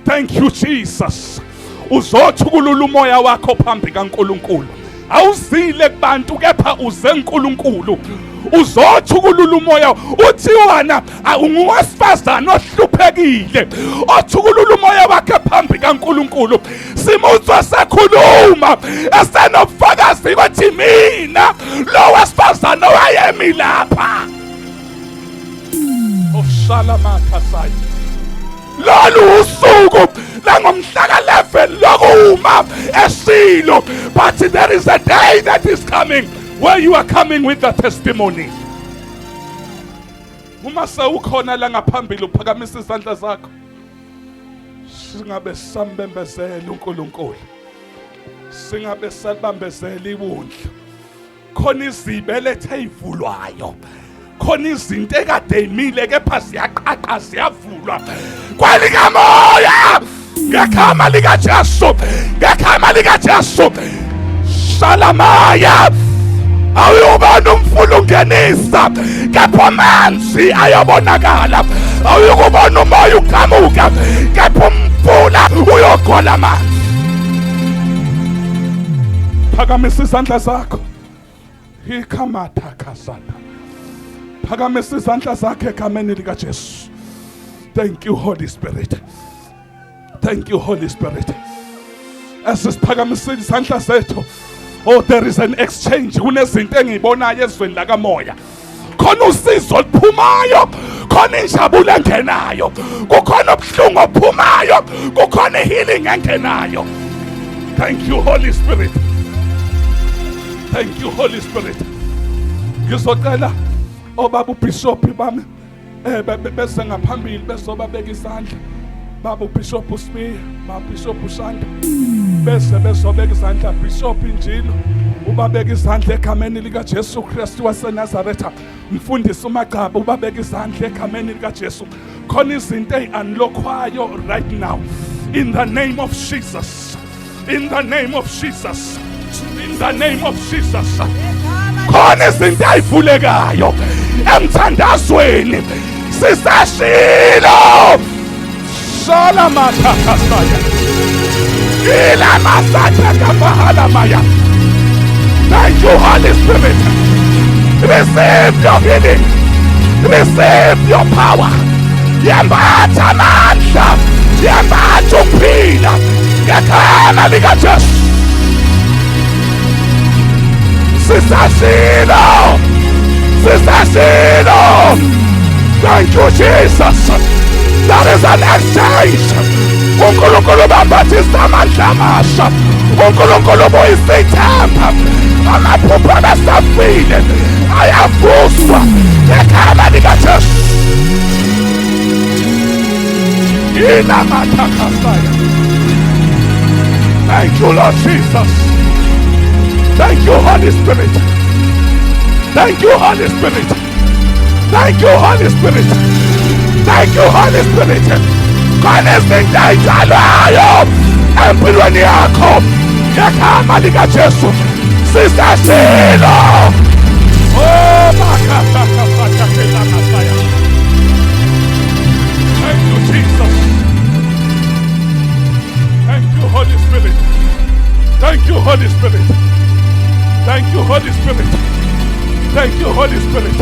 Thank you, Jesus. Uzothukulula umoya wakho phambi kaNkulunkulu. Awuzile kubantu kepha uze uNkulunkulu. Uzothukulula umoya, uthi wena unguwesifazane ohluphekile othukulula umoya wakhe phambi kaNkulunkulu. Simuzwa sekhuluma esenobufakazi ukuthi mina lo wesifazane owayemi lapha. Oshala makhasaya. Lolu usuku langomhla ka-11 lokuma eShilo, but there is a day that is coming where you are coming with the testimony. Uma sewukhona la ngaphambili uphakamisa izandla zakho, singabe sambembezela uNkulunkulu, singabe salibambezela iwundlu. Khona izibelethe ezivulwayo, khona izinto ekade imile kepha ziyaqaqa ziyavulwa kwelikamoya ngegama likaJesu, ngegama likaJesu. Shalamaya, awuyubona umfula ungenisa kepha amanzi ayobonakala, awuyukubona umoya uqhamuka kepha umfula uyogcwala amanzi. Phakamisa izandla zakho. Hikamatha kasata. Phakamisa izandla zakhe egameni likaJesu. Thank you, Holy Spirit. Thank you, Holy Spirit. Asisiphakamisile izandla zethu. Oh, there is an exchange. Kunezinto engiyibonayo ezweni lakamoya. Khona usizo oluphumayo, khona injabulo engenayo, kukhona ubuhlungu obuphumayo, kukhona healing engenayo. Thank you, Holy Spirit. Thank you, Holy Spirit. Ngizocela obaba uBishop bami bese ngaphambili bezobabeka izandla. Baba uBishop uSibiya, baba Bishop uShanda, bese bezobeka izandla. Bishop Injilo ubabeka izandla egameni lika Jesu Kristu waseNazaretha. Mfundisi uMagcaba ubabeka izandla egameni lika Jesu. Khona izinto eziunlockwayo right now in the name of Jesus, in the name of Jesus, in the name of Jesus. Khona izinto ayivulekayo emthandazweni sisashilo. Shala mathakasaya ila masatha kafahala maya. Thank you, Holy Spirit. Receive your healing, receive your power. Yembatha amandla, yembatha ukuphila ngegama likaJesu. Sisashilo, sisashilo. Thank you, Jesus. There is an exchange. uNkulunkulu bambathisa amandla amasha, uNkulunkulu buyisa ithemba, amaphupho abesafile ayavuswa ngegama likaJesu. Ilamathakasaya. Thank you, Lord Jesus. Thank you Holy Spirit. Thank you Holy Spirit. Thank you Holy Spirit. Thank you Holy Spirit. Khona izinto ey'tshalwayo empilweni yakho ngegama likaJesu sisashilo. Oh, makasakasakasela. Thank you Jesus. Thank you Holy Spirit. Thank you Holy Spirit. Thank you Holy Spirit. Thank you Holy Spirit.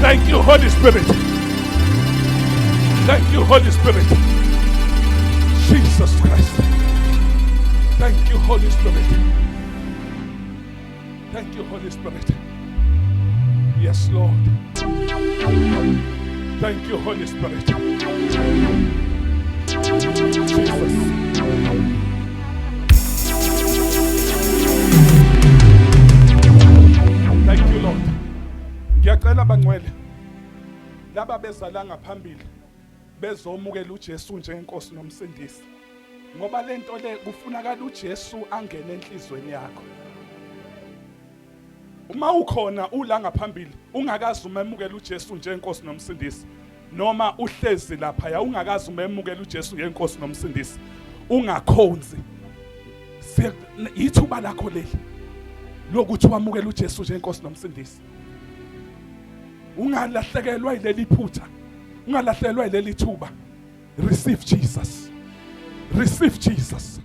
Thank you Holy Spirit. Thank you Holy Spirit. Jesus Christ. Thank you Holy Spirit. Thank you Holy Spirit. Yes Lord. Thank you Holy Spirit. Jesus. Thank you Lord. Ngiyacela bangcwele laba beza la ngaphambili bezomukela uJesu njengenkosi nomsindisi, ngoba lento le kufunakala uJesu angene enhlizweni yakho. Uma ukhona ula ngaphambili ungakazi umemukela uJesu njengenkosi nomsindisi, noma uhlezi lapha ya ungakazi umemukela uJesu njengenkosi nomsindisi, ungakhonzi, ithuba lakho leli lokuthi wamukele uJesu njengenkosi nomsindisi. Ungalahlekelwa yileli phutha, ungalahlekelwa yileli thuba. Receive Jesus. Receive Jesus.